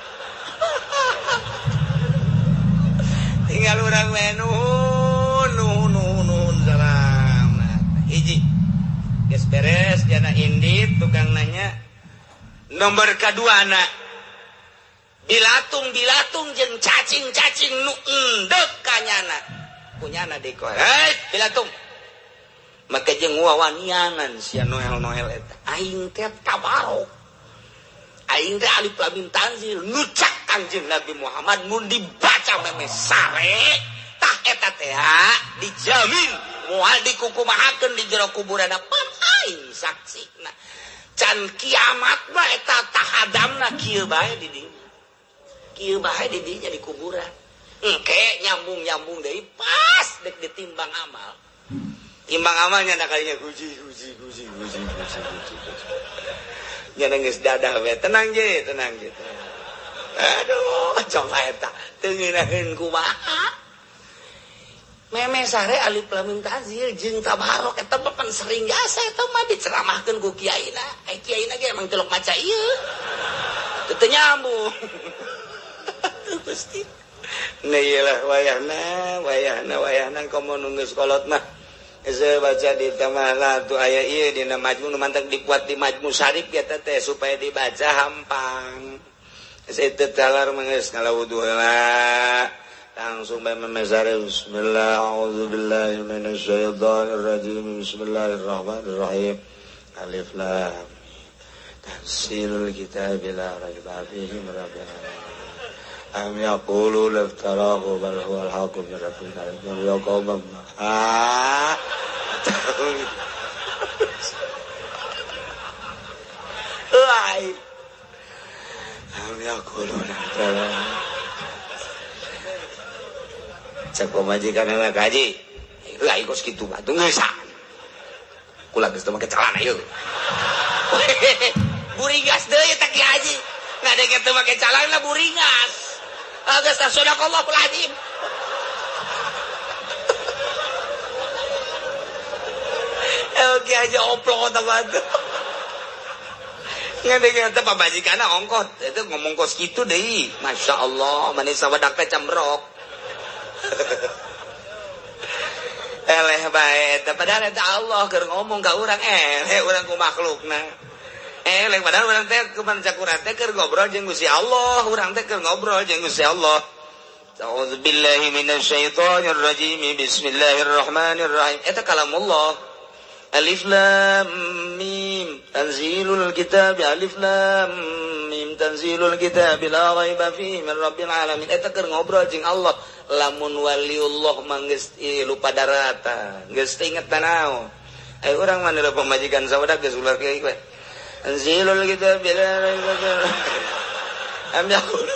Tinggal urang we nuhun, nuhun, nuhun, salam. Hiji. Geus beres jana indit tukang nanya. Nomor kadua anak. Bilatung-bilatung jeung cacing-cacing nu endek ka nyana. Punyana dikoe. Hei, bilatung. Maka jeung wawanianan sia Noel-Noel eta. Aing teh tabarok. Aing teh alif lam mim tanzil nucak Kangjeng Nabi Muhammad mun dibaca memeh sare tah eta teh dijamin moal dikukumahakeun di jero kuburanna pan aing saksina. Can kiamat mah eta tahadamna kieu bae di dinya. Kieu bae di dinya di kuburan. Engke nyambung-nyambung deui pas dek ditimbang amal. Timbang amalnya nak kalinya guji guji guji guji guji guji. Nya geus dadah we tenang je, tenang je. Aduh, coba eta teu ngeunaheun kumaha. Meme sare alif lam mim tanzil jeung tabarok eta mah pan sering jasa eta mah diceramahkeun ku kiaina. Ai kiaina ge emang telok maca ieu. Teu nyambung. Teu pasti. Nah iyalah wayahna, wayahna, wayahna komo nu geus kolot mah. Saya baca di tamah tuh aya ieu dina majmu nu mantap dibuat di majmu syarif eta teh supaya dibaca hampang. Geus teu talar mah geus ngala wudu heula. Langsung bae memesare bismillah a'udzubillahi minasyaitonir rajim bismillahirrahmanirrahim. Alif lam tanzilul kitabi la raiba fihi min rabbil alamin. Am yaqulu laftarahu bal huwal haqqu min rabbika ya qaum ah ai am yaqulu laftarahu cek pamajikan anak haji lah ikut segitu atuh geus kula geus teu make celana ieu buringas deui teh ki haji ngadenge teu make celana buringas geus tah sadaqallahul azim ki haji oplok otak batu ngadenge teh pamajikanna ongkot itu ngomong kos kitu deui Masya Allah manis sawadak teh cambrok eleh bae eta padahal eta Allah keur ngomong ka urang eleh urang ku makhlukna eleh padahal urang teh kumaha cak urang teh keur ngobrol jeung Gusti Allah urang teh keur ngobrol jeung Gusti Allah. A'udzubillahi minasyaitonir rajim bismillahirrahmanirrahim eta kalamullah alif lam mim tanzilul kitab alif lam mim tanzilul kitab la raiba fihi min rabbil alamin eta keur ngobrol jeung Allah. Lamun waliullah mah geus lupa darata geus teu inget naon aya urang mah neuleuh pamajikan sawadak geus ulah kieu we tanzilul kitab la raiba fihi am yaqulu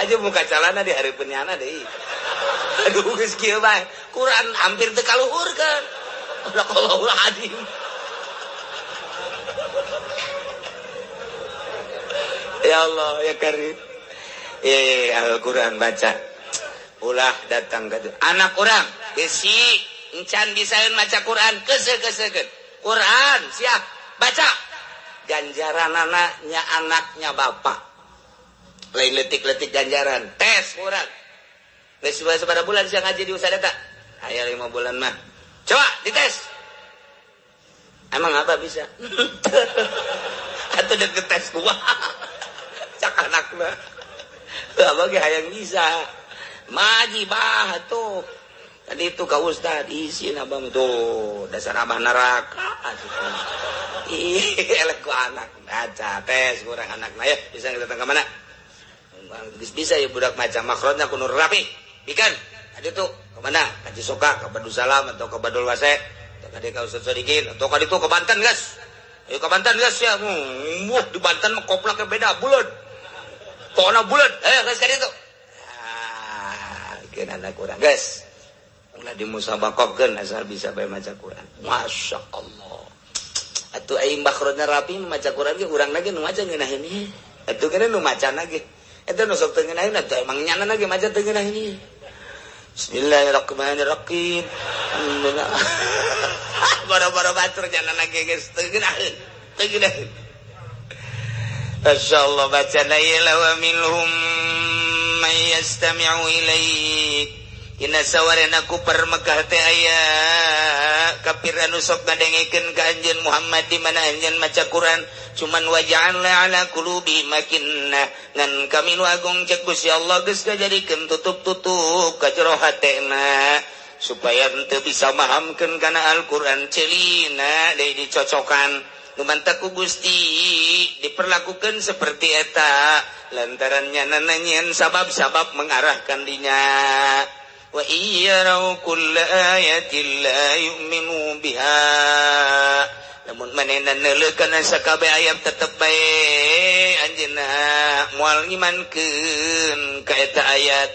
aja muka calana di hareupeun nyana deui aduh geus kieu bae Quran hampir teu kaluhurkeun Sadaqallahul azim. Ya Allah ya Karim. Al-Quran baca ulah datang ke anak orang besi encan bisaeun maca Quran keuseuh-keuseuhkeun Quran siap baca ganjaran anaknya anaknya bapak lain letik-letik ganjaran tes Quran geus sabaraha bulan sia ngaji di ustaz eta aya 5 bulan mah coba dites emang apa bisa atuh deket tes gua cak anakna abah ge hayang bisa maji bah tuh tadi itu ka ustad isin abah tuh dasar abah neraka ih elek ku anak baca tes kurang anak nah ya bisa datang ke mana bisa ya budak maca makrotnya kudu rapi bikan tadi tuh ke mana ka Cisoka ke Badusalam atau ke Badul Wase atau ka Ustaz Sodikin atau ka ditu ke Banten guys ayo ke Banten guys ya wuh di Banten mah koplaknya beda bulat pokoknya bulat guys kali itu ah bikin anak kurang guys ulah dimusabaqahkeun asal bisa bae maca Quran Masya Allah atuh aing makhrajna rapi maca Quran ge urang lagi nu maca ngeunaheun ieu atuh kana nu maca lagi eta nu sok teu ngeunaheun atuh emang nyana lagi maca teu ngeunaheun ieu Bismillahirrahmanirrahim alhamdulillah boro-boro batur nyana lagi geus teu ngeunaheun teu ngeunaheun Masya Allah baca la wa minhum man yastami'u ilaik dina sawarena ku Mekah teh aya kafir anu sok ngadengekeun ka anjeun Muhammad di mana anjeun maca Quran cuman waja'alna ala qulubi makinna ngan kami nu agung cek Gusti Allah geus kajadikeun tutup-tutup ka jero hatena supaya henteu bisa mahamkeun kana Al-Qur'an celina deui dicocokan lumantak ku Gusti diperlakukan seperti eta lantaran nyana nanyian sabab-sabab mengarahkan dinya wa iyyarau kulla ayatin la yu'minu biha lamun manehna neuleuh kana sakabeh ayat tetep bae anjeunna moal ngimankeun ka eta ayat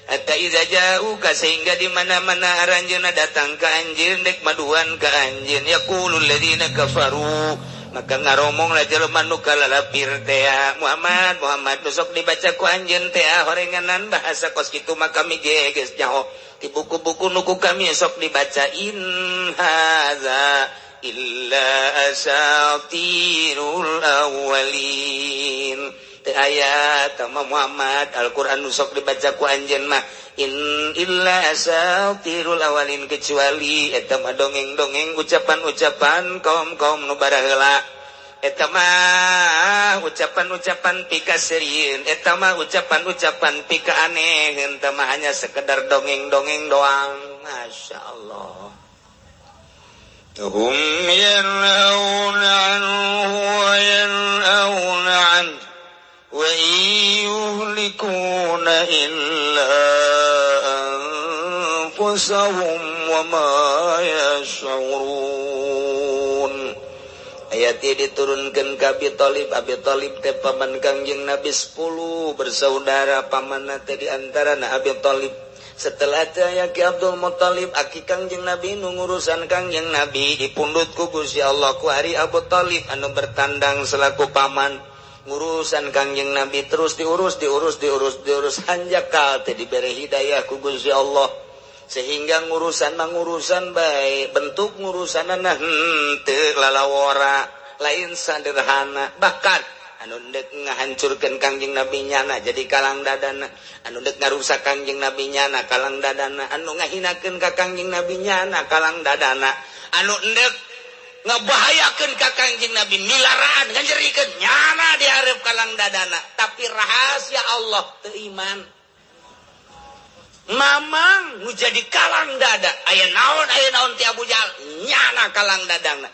hatta iza ja'uka sehingga di mana-mana aranjeunna datang ka anjeun dek maduan ka anjeun yaqulul ladzina kafaru maka ngaromong lah jelema nu kalalapir teh Muhammad Muhammad nu sok dibaca ku anjeun teh horenganan bahasa kos kitu mah kami ge geus nyaho di buku-buku nu ku kami sok dibaca in hadza illa asatirul awwalin teh aya tama Muhammad Al-Qur'an nu sok dibaca ku anjeun mah in illa asatirul awalin kecuali eta mah dongeng-dongeng ucapan-ucapan kaum-kaum nu baraheula Eta mah ucapan-ucapan pikaseurieun, eta mah ucapan-ucapan pika aneh, eta mah hanya sekedar dongeng-dongeng doang. Masya Allah. هم ينهون عنه وينأون عنه وإن يهلكون إلا أنفسهم وما يشعرون. Ayat ini diturunkan ke Abi Thalib. Abi Thalib teh paman Kangjeng Nabi, 10 bersaudara, paman teh di antara Abi Thalib. Setelah teh Ki Abdul Muthalib, aki Kangjeng Nabi, nu ngurusan Kangjeng Nabi, dipundut ku Gusti Allah ku hari Abu Thalib anu bertandang selaku paman ngurusan Kangjeng Nabi. Terus diurus, diurus, diurus, diurus, hanjakal teh diberi hidayah ku Gusti Allah sehingga ngurusan mangurusan baik bentuk ngurusan henteu lalawora, lain sederhana. Bahkan anu dek ngahancurkeun Kangjeng Nabi nyana jadi kalang dadana, anu dek ngarusak Kangjeng Nabi nyana kalang dadana, anu ngahinakeun ka Kangjeng Nabi nyana kalang dadana, anu endek ngebahayakeun ka Kangjeng Nabi, milaraan nganjerikeun, nyana dihareup kalang dadana. Tapi rahasia Allah, teu iman. Mamang nu jadi kalang dada, aya naon, aya naon ti Abu Jahal, nyana kalang dadana.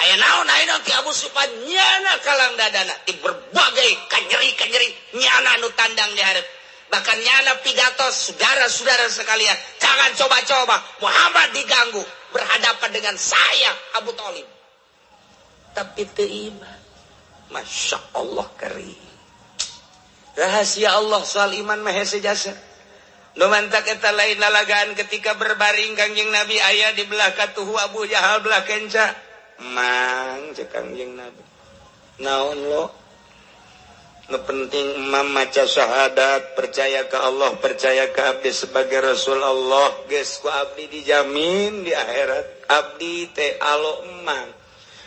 Aya naon, aya naon ti Abu Sufyan, nyana kalang dadana. Di berbagai kanyeri-kanyeri nyana nu tandang di hareup. Bahkan nyana pidato, "Saudara-saudara sekalian, jangan coba-coba Muhammad diganggu, berhadapan dengan saya, Abu Thalib." Tapi teu iman. Masya Allah, keri rahasia Allah soal iman mah hese jasa. Nu mantak eta lain lalagaan ketika berbaring Kangjeng Nabi, aya di belah katuhu Abu Jahal, belah kenca. "Mang," cek Kangjeng Nabi, "naon lo? Nu penting emam maca syahadat, percaya ke Allah, percaya ke abdi sebagai Rasul Allah, geus ku abdi dijamin di akhirat abdi teh alo emang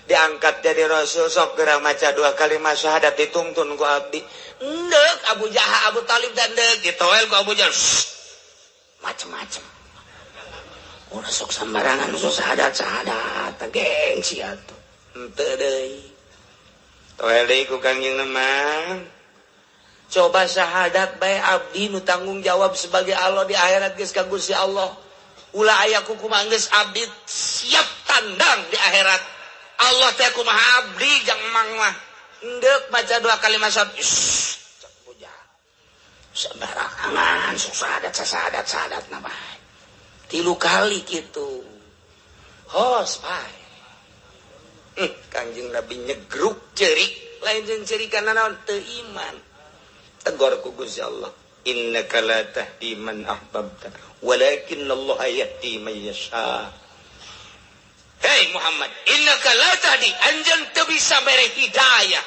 diangkat jadi Rasul. Sok geura maca dua kalimat syahadat, dituntun ku abdi." Ndek Abu Jahal, Abu Talib dan ndek ditoel ku Abu Jahal, "Macem-macem, ulah sok sembarangan, sok syahadat syahadat, gengsi atuh." Henteu deui, toel deui ku Kangjeng. "Mang, coba syahadat bae, abdi nu tanggung jawab sebagai Allah di akhirat geus ka Gusti Allah. Ulah aya kumaha geus, abdi siap tandang di akhirat. Allah teh kumaha abdi jang mang mah." Endek baca dua kalimat syahadat, cek Abu Jahal, "Sembarangan sok syahadat syahadat syahadat." Nah, bae tilu kali gitu, hos bae. Kangjeng Nabi nyegruk cerik, lain jeung cerik karena naon? Teu iman. Tegor ku Gusti Allah, "Innaka la tahdi man ahbabta walakin Allah yahdi man yasha." Hei Muhammad, innaka la tahdi, anjeun teu bisa mere hidayah.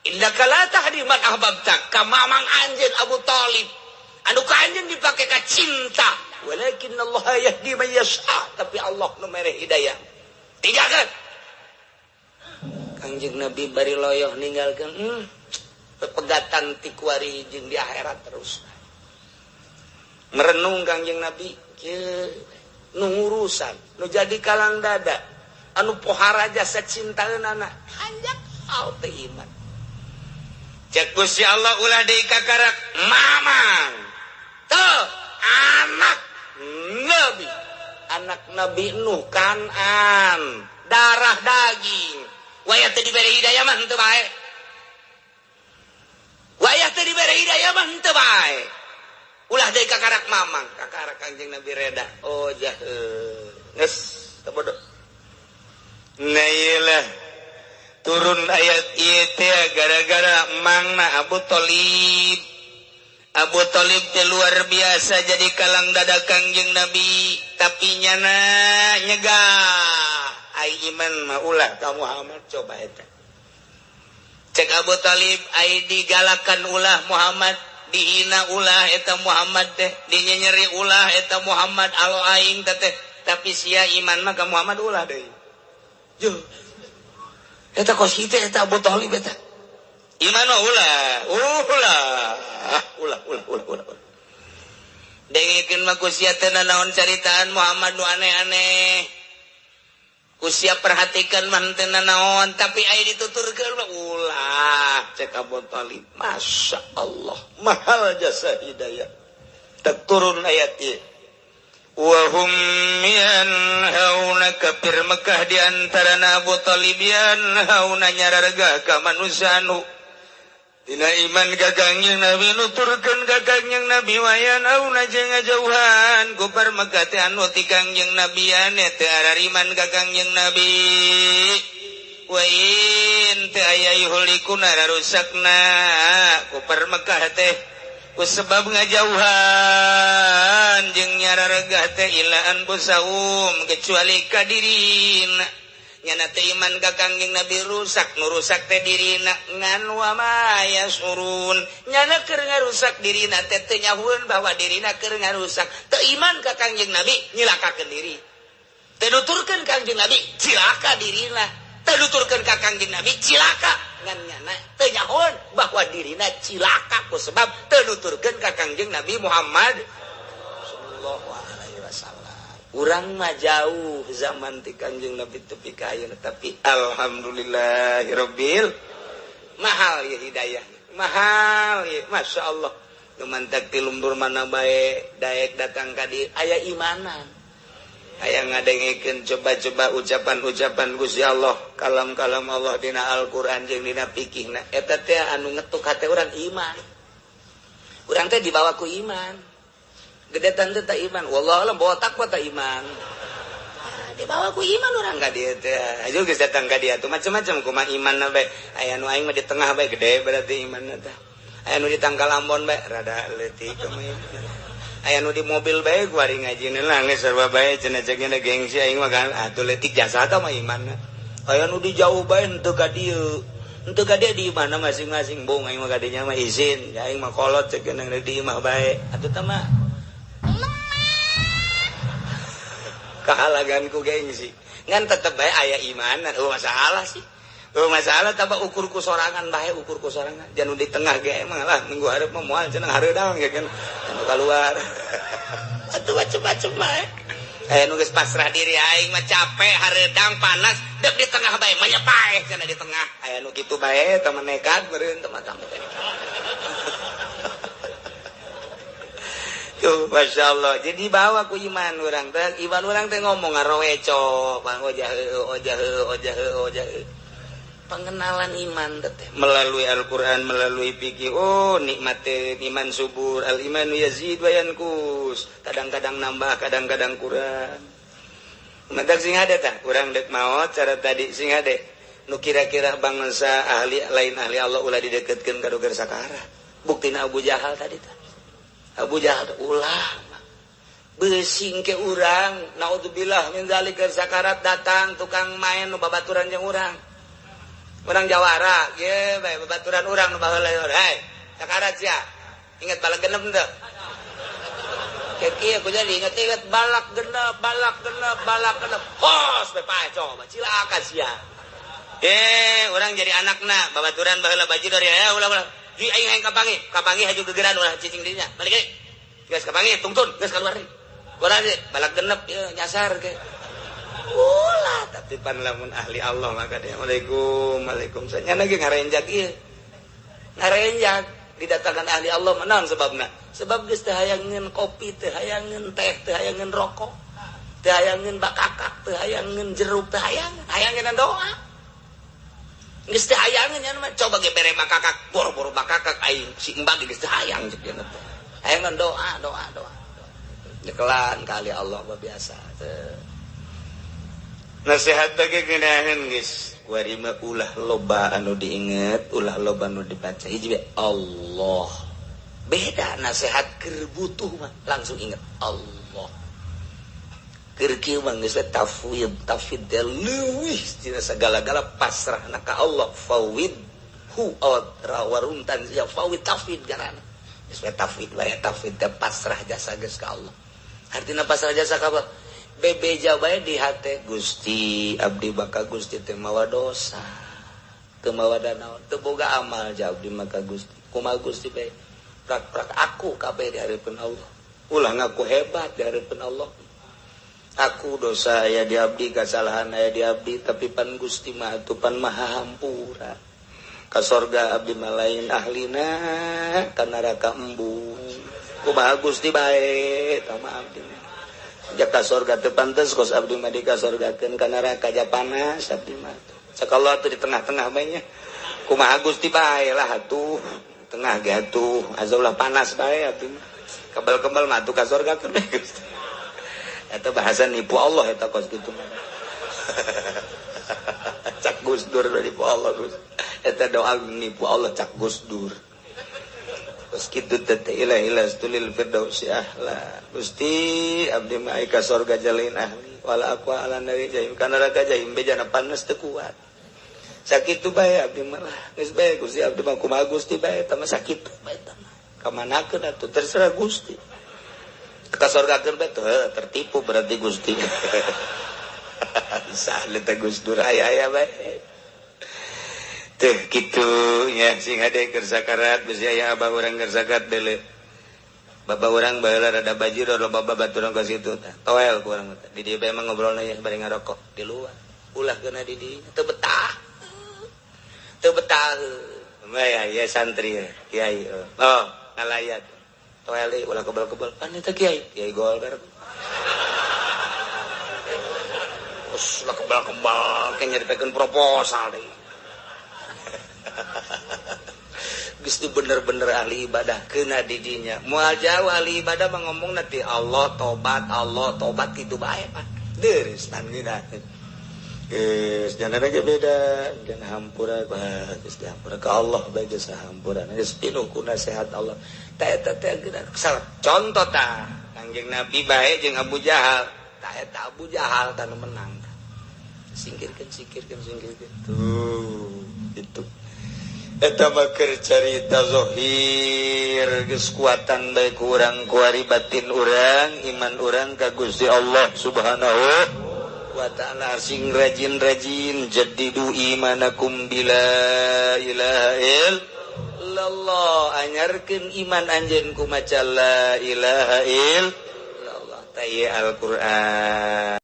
Innaka la tahdi man ahbabta, ka mamang anjeun Abu Thalib anu ka anjeun dipake ka cinta. Walakin Allah yahdi man yasha, tapi Allah nu mere hidayah. Tinggalkeun. Kangjeng Nabi bari loyoh ninggalkeun, pepegatan ti kuari jeung di akhirat. Terus merenung Kangjeng Nabi kieu, nu ngurusan, nu jadi kalang dada, anu pohara jasa cintaeunana, hanjak teu iman. Cek Gusti Allah, "Ulah deui kakarak mamang tuh anak Nabi, anak Nabi Nuh Kanan, darah daging. Wayah teu dibere hidayah mah henteu bae, wayah teu dibere hidayah mah henteu bae. Ulah deui kakarak mamang." Kakarak Kanjeng Nabi reda, oh jahe, geus teu bodoh. Nah, iyalah turun ayat ieu teh gara-gara mangna Abu Thalib. Abu Thalib teh luar biasa jadi kalang dada Kangjeng Nabi, tapi nyana nyegah, "Ai iman mah ulah ka Muhammad." Coba eta cek Abu Thalib, "Ai digalakan ulah Muhammad, dihina ulah eta Muhammad teh, dinyenyeri ulah eta Muhammad, alo aing teh, tapi sia iman mah ka Muhammad ulah deui." Juh. Eta kos kitu eta Abu Thalib eta. Iman mah ulah, ulah, ulah, ulah, ulah, ulah. Dengekeun mah ku sia teh naon caritaan Muhammad nu aneh-aneh. Ku siap perhatikan mah teu nanaon tapi aya dituturkeun mah ulah cek Abu Thalib. Masya Allah, mahal jasa hidayah. Tak turun ayat ieu. Wa hum yanhauna kafir Mekah di antara Abu Thalib yanhauna nyarargah ka manusia anu dina iman ka Kangjeng Nabi nuturkeun ka Kangjeng Nabi wayan auna jeung ngajauhan kufar Mekah teh anu ti Kangjeng Nabi ane teu arariman ka Kangjeng Nabi wa in teu aya yuhlikuna rarusakna kufar Mekah teh ku sebab ngajauhan jeung nyararegah teh ila anfusahum kecuali ka dirina. Nyana teh iman ka Kangjeng Nabi rusak nu rusak teh dirina ngan wa ma yasurun nyana keur ngarusak dirina teh teu nyahueun bahwa dirina keur ngarusak teu iman ka Kangjeng Nabi nyilakakeun diri teu nuturkeun Kangjeng Nabi cilaka dirina teu nuturkeun ka Kangjeng Nabi cilaka ngan nyana teu nyahueun bahwa dirina cilaka ku sebab teu nuturkeun ka Kangjeng Nabi Muhammad sallallahu alaihi wasallam. Urang mah jauh zaman ti Kangjeng Nabi tepi ka ayeuna tapi alhamdulillahirabbil mahal ya hidayah mahal ya Masya Allah nu mantak ti lembur mana bae daek datang ka dieu aya imanan aya ngadengekeun coba-coba ucapan-ucapan Gusti Allah kalam-kalam Allah dina Al-Qur'an jeung dina fikihna eta teh anu ngetuk hate urang iman urang teh dibawa ku iman gede tante tak iman wallahu alam bawa takwa tak iman dibawa ku iman orang ka dieu teh aja geus datang ka dieu tuh macam-macam kumaha imanna bae aya nu aing mah di tengah bae gede berarti imanna teh aya nu di tangkal ambon bae rada leutik kumaha iman aya nu di mobil bae kuari ngajina lah geus sarua bae cenah cekna gengsi aing mah kan atuh leutik jasa tah mah imanna aya nu di jauh bae henteu ka dieu henteu ka dieu di imahna masing-masing bung aing mah ka dinya mah izin aing mah kolot cekna di imah bae atuh tah mah kahalagan ku gengsi ngan tetep bae aya imanan oh masalah sih oh masalah tambah ukur ku sorangan bae ukur ku sorangan jangan di tengah ge emang lah minggu hareup mah moal cenah hareudang ge kan anu kaluar atuh macem-macem bae aya nu geus pasrah diri aing mah capek hareudang panas deuk di tengah bae mah nya paeh cenah di tengah aya nu kitu bae teh nekat meureun teh mah tuh, Masya Allah. Jadi bawa ku iman orang teh, iman orang teh ngomong ngaroweco, bang ojah ojah ojah ojah. Pengenalan iman teh melalui Al-Qur'an, melalui fikih. Oh, nikmat iman subur, al imanu yazid wa yanqus. Kadang-kadang nambah, kadang-kadang kurang. Mentak sing hade tah, urang deuk maot cara tadi sing hade. Nu kira-kira bangsa ahli lain ahli Allah ulah dideketkeun ka doger sakarat. Buktina Abu Jahal tadi tah. Abu Jahal ulah besing ke urang naudzubillah min zalik sakarat datang tukang main nu babaturan jeung urang urang jawara ye bae babaturan urang nu baheula hei sakarat sia ingat balak genep teu kieu ku jadi ingat-ingat balak genep balak genep balak genep hos bae pae coba cilaka sia urang jadi anakna babaturan baheula bajidor ya ulah-ulah Ji aing hayang kapangi, kapangi haju gegeran ulah cicing dirinya. Balik deui. Geus kapangi tungtun, geus keluar deui. Keluar deui, balak genep ieu nyasar ke. Ulah tapi pan lamun ahli Allah maka dia Waalaikum, waalaikumsalam. Nya ge ngarenjak ieu. Ngarenjak didatangkan ahli Allah menang sebabna. Sebab geus teu hayangeun kopi, teu hayangeun teh, teu hayangeun rokok, teu hayangeun bakakak, teu hayangeun jeruk, teu hayangeun, hayangeun doa. Geus teu hayangeun nya mah coba ge bere bakakak, boro-boro bakakak aing si embag geus teu hayang ceuk dia teh. Hayangeun doa, doa, doa. Nyekelan kali Allah mah biasa teu. Nasihat ge geunaheun geus kuari mah ulah loba anu diinget, ulah loba anu dibaca. Hiji we Allah. Beda nasihat keur butuh mah langsung inget Allah. Keur kieu mah geus tafwid, tafwid teh leuwih tina sagala-gala pasrahna ka Allah. Fawid hu rawaruntan ya fawid tafwid garana. Geus we tafwid bae, tafwid teh pasrah jasa geus ka Allah. Artina pasrah jasa ka Allah. Bebeja bae di hate Gusti abdi baka Gusti teh mawa dosa. Teu mawa danaon, teu boga amal ja abdi maka Gusti. Kumaha Gusti bae? Prak-prak aku kabeh di hareupeun Allah. Ulah ngaku hebat di hareupeun Allah. Aku dosa aya di abdi, kasalahan aya di abdi, tapi pan Gusti mah atuh pan maha hampura. Ka sorga abdi mah lain ahlina, ka neraka embung. Kumaha Gusti bae tah mah abdi mah. Ja ka sorga teu pantes kos abdi mah dikasorgakeun, ka neraka ja panas abdi mah. Cek Allah tuh di tengah-tengah bae nya. Kumaha Gusti bae lah atuh, tengah ge atuh, azaulah panas bae abdi mah. Kebal-kebal mah atuh ka sorgakeun bae Gusti. Eta bahasa nipu Allah eta kos kitu. Cak Gus Dur nipu Allah Gus. Eta doa nipu Allah cak Gus Dur. Kos kitu teh ilahi lastulil firdausi ahla. Gusti abdi mah ka sorga jalain ahli wala aqwa ala nari jahim kana neraka jahim bejana panas teu kuat. Sakitu bae abdi mah lah. Geus bae Gusti abdi mah kumaha Gusti bae eta mah sakitu bae eta mah. Kamanakeun atuh terserah Gusti. Ka sorgakeun bae tuh tertipu berarti Gusti. Salah teh Gus Dur aya-aya bae. Teh kitu nya sing hade keur sakarat bisi aya abah urang keur sakarat deuleu. Baba urang baheula rada bajir loba babaturan ka situ tah. Toel ku urang teh. Di dieu bae mah ngobrolna ye bari ngarokok di luar. Ulah keuna di dieu teu betah. Teu betah. Mah ya santri ya, kiai. Oh, ngalayat. Toel ulah kebal-kebal. Pan eta kiai, kiai Golkar. Terus ulah kebal-kebal kayak nyaritakeun proposal deui. Geus teu bener-bener ahli ibadah keuna di dinya. Moal jauh ahli ibadah mah ngomong nanti Allah tobat kitu bae pan. Deus tan geuna. Geus jangan ge beda, jangan hampura geus dihampura ka Allah bae geus hampura. Geus pinuh ku nasihat Allah. Tah eta teh geuna salah. Contoh tah Kangjeng Nabi bae jeung Abu Jahal. Tah eta Abu Jahal tah nu menang. Singkirkeun singkirkeun singkirkeun. Tuh, itu. Eta mah keur carita zahir geus kuatan bae ku urang kuari batin urang, iman urang ka Gusti Allah Subhanahu wa ta'ala. Sing rajin-rajin jaddidu imanakum bila ilaha illallah, anyarkeun iman anjeun ku maca la ilaha illallah. Ta ieu Al-Qur'an.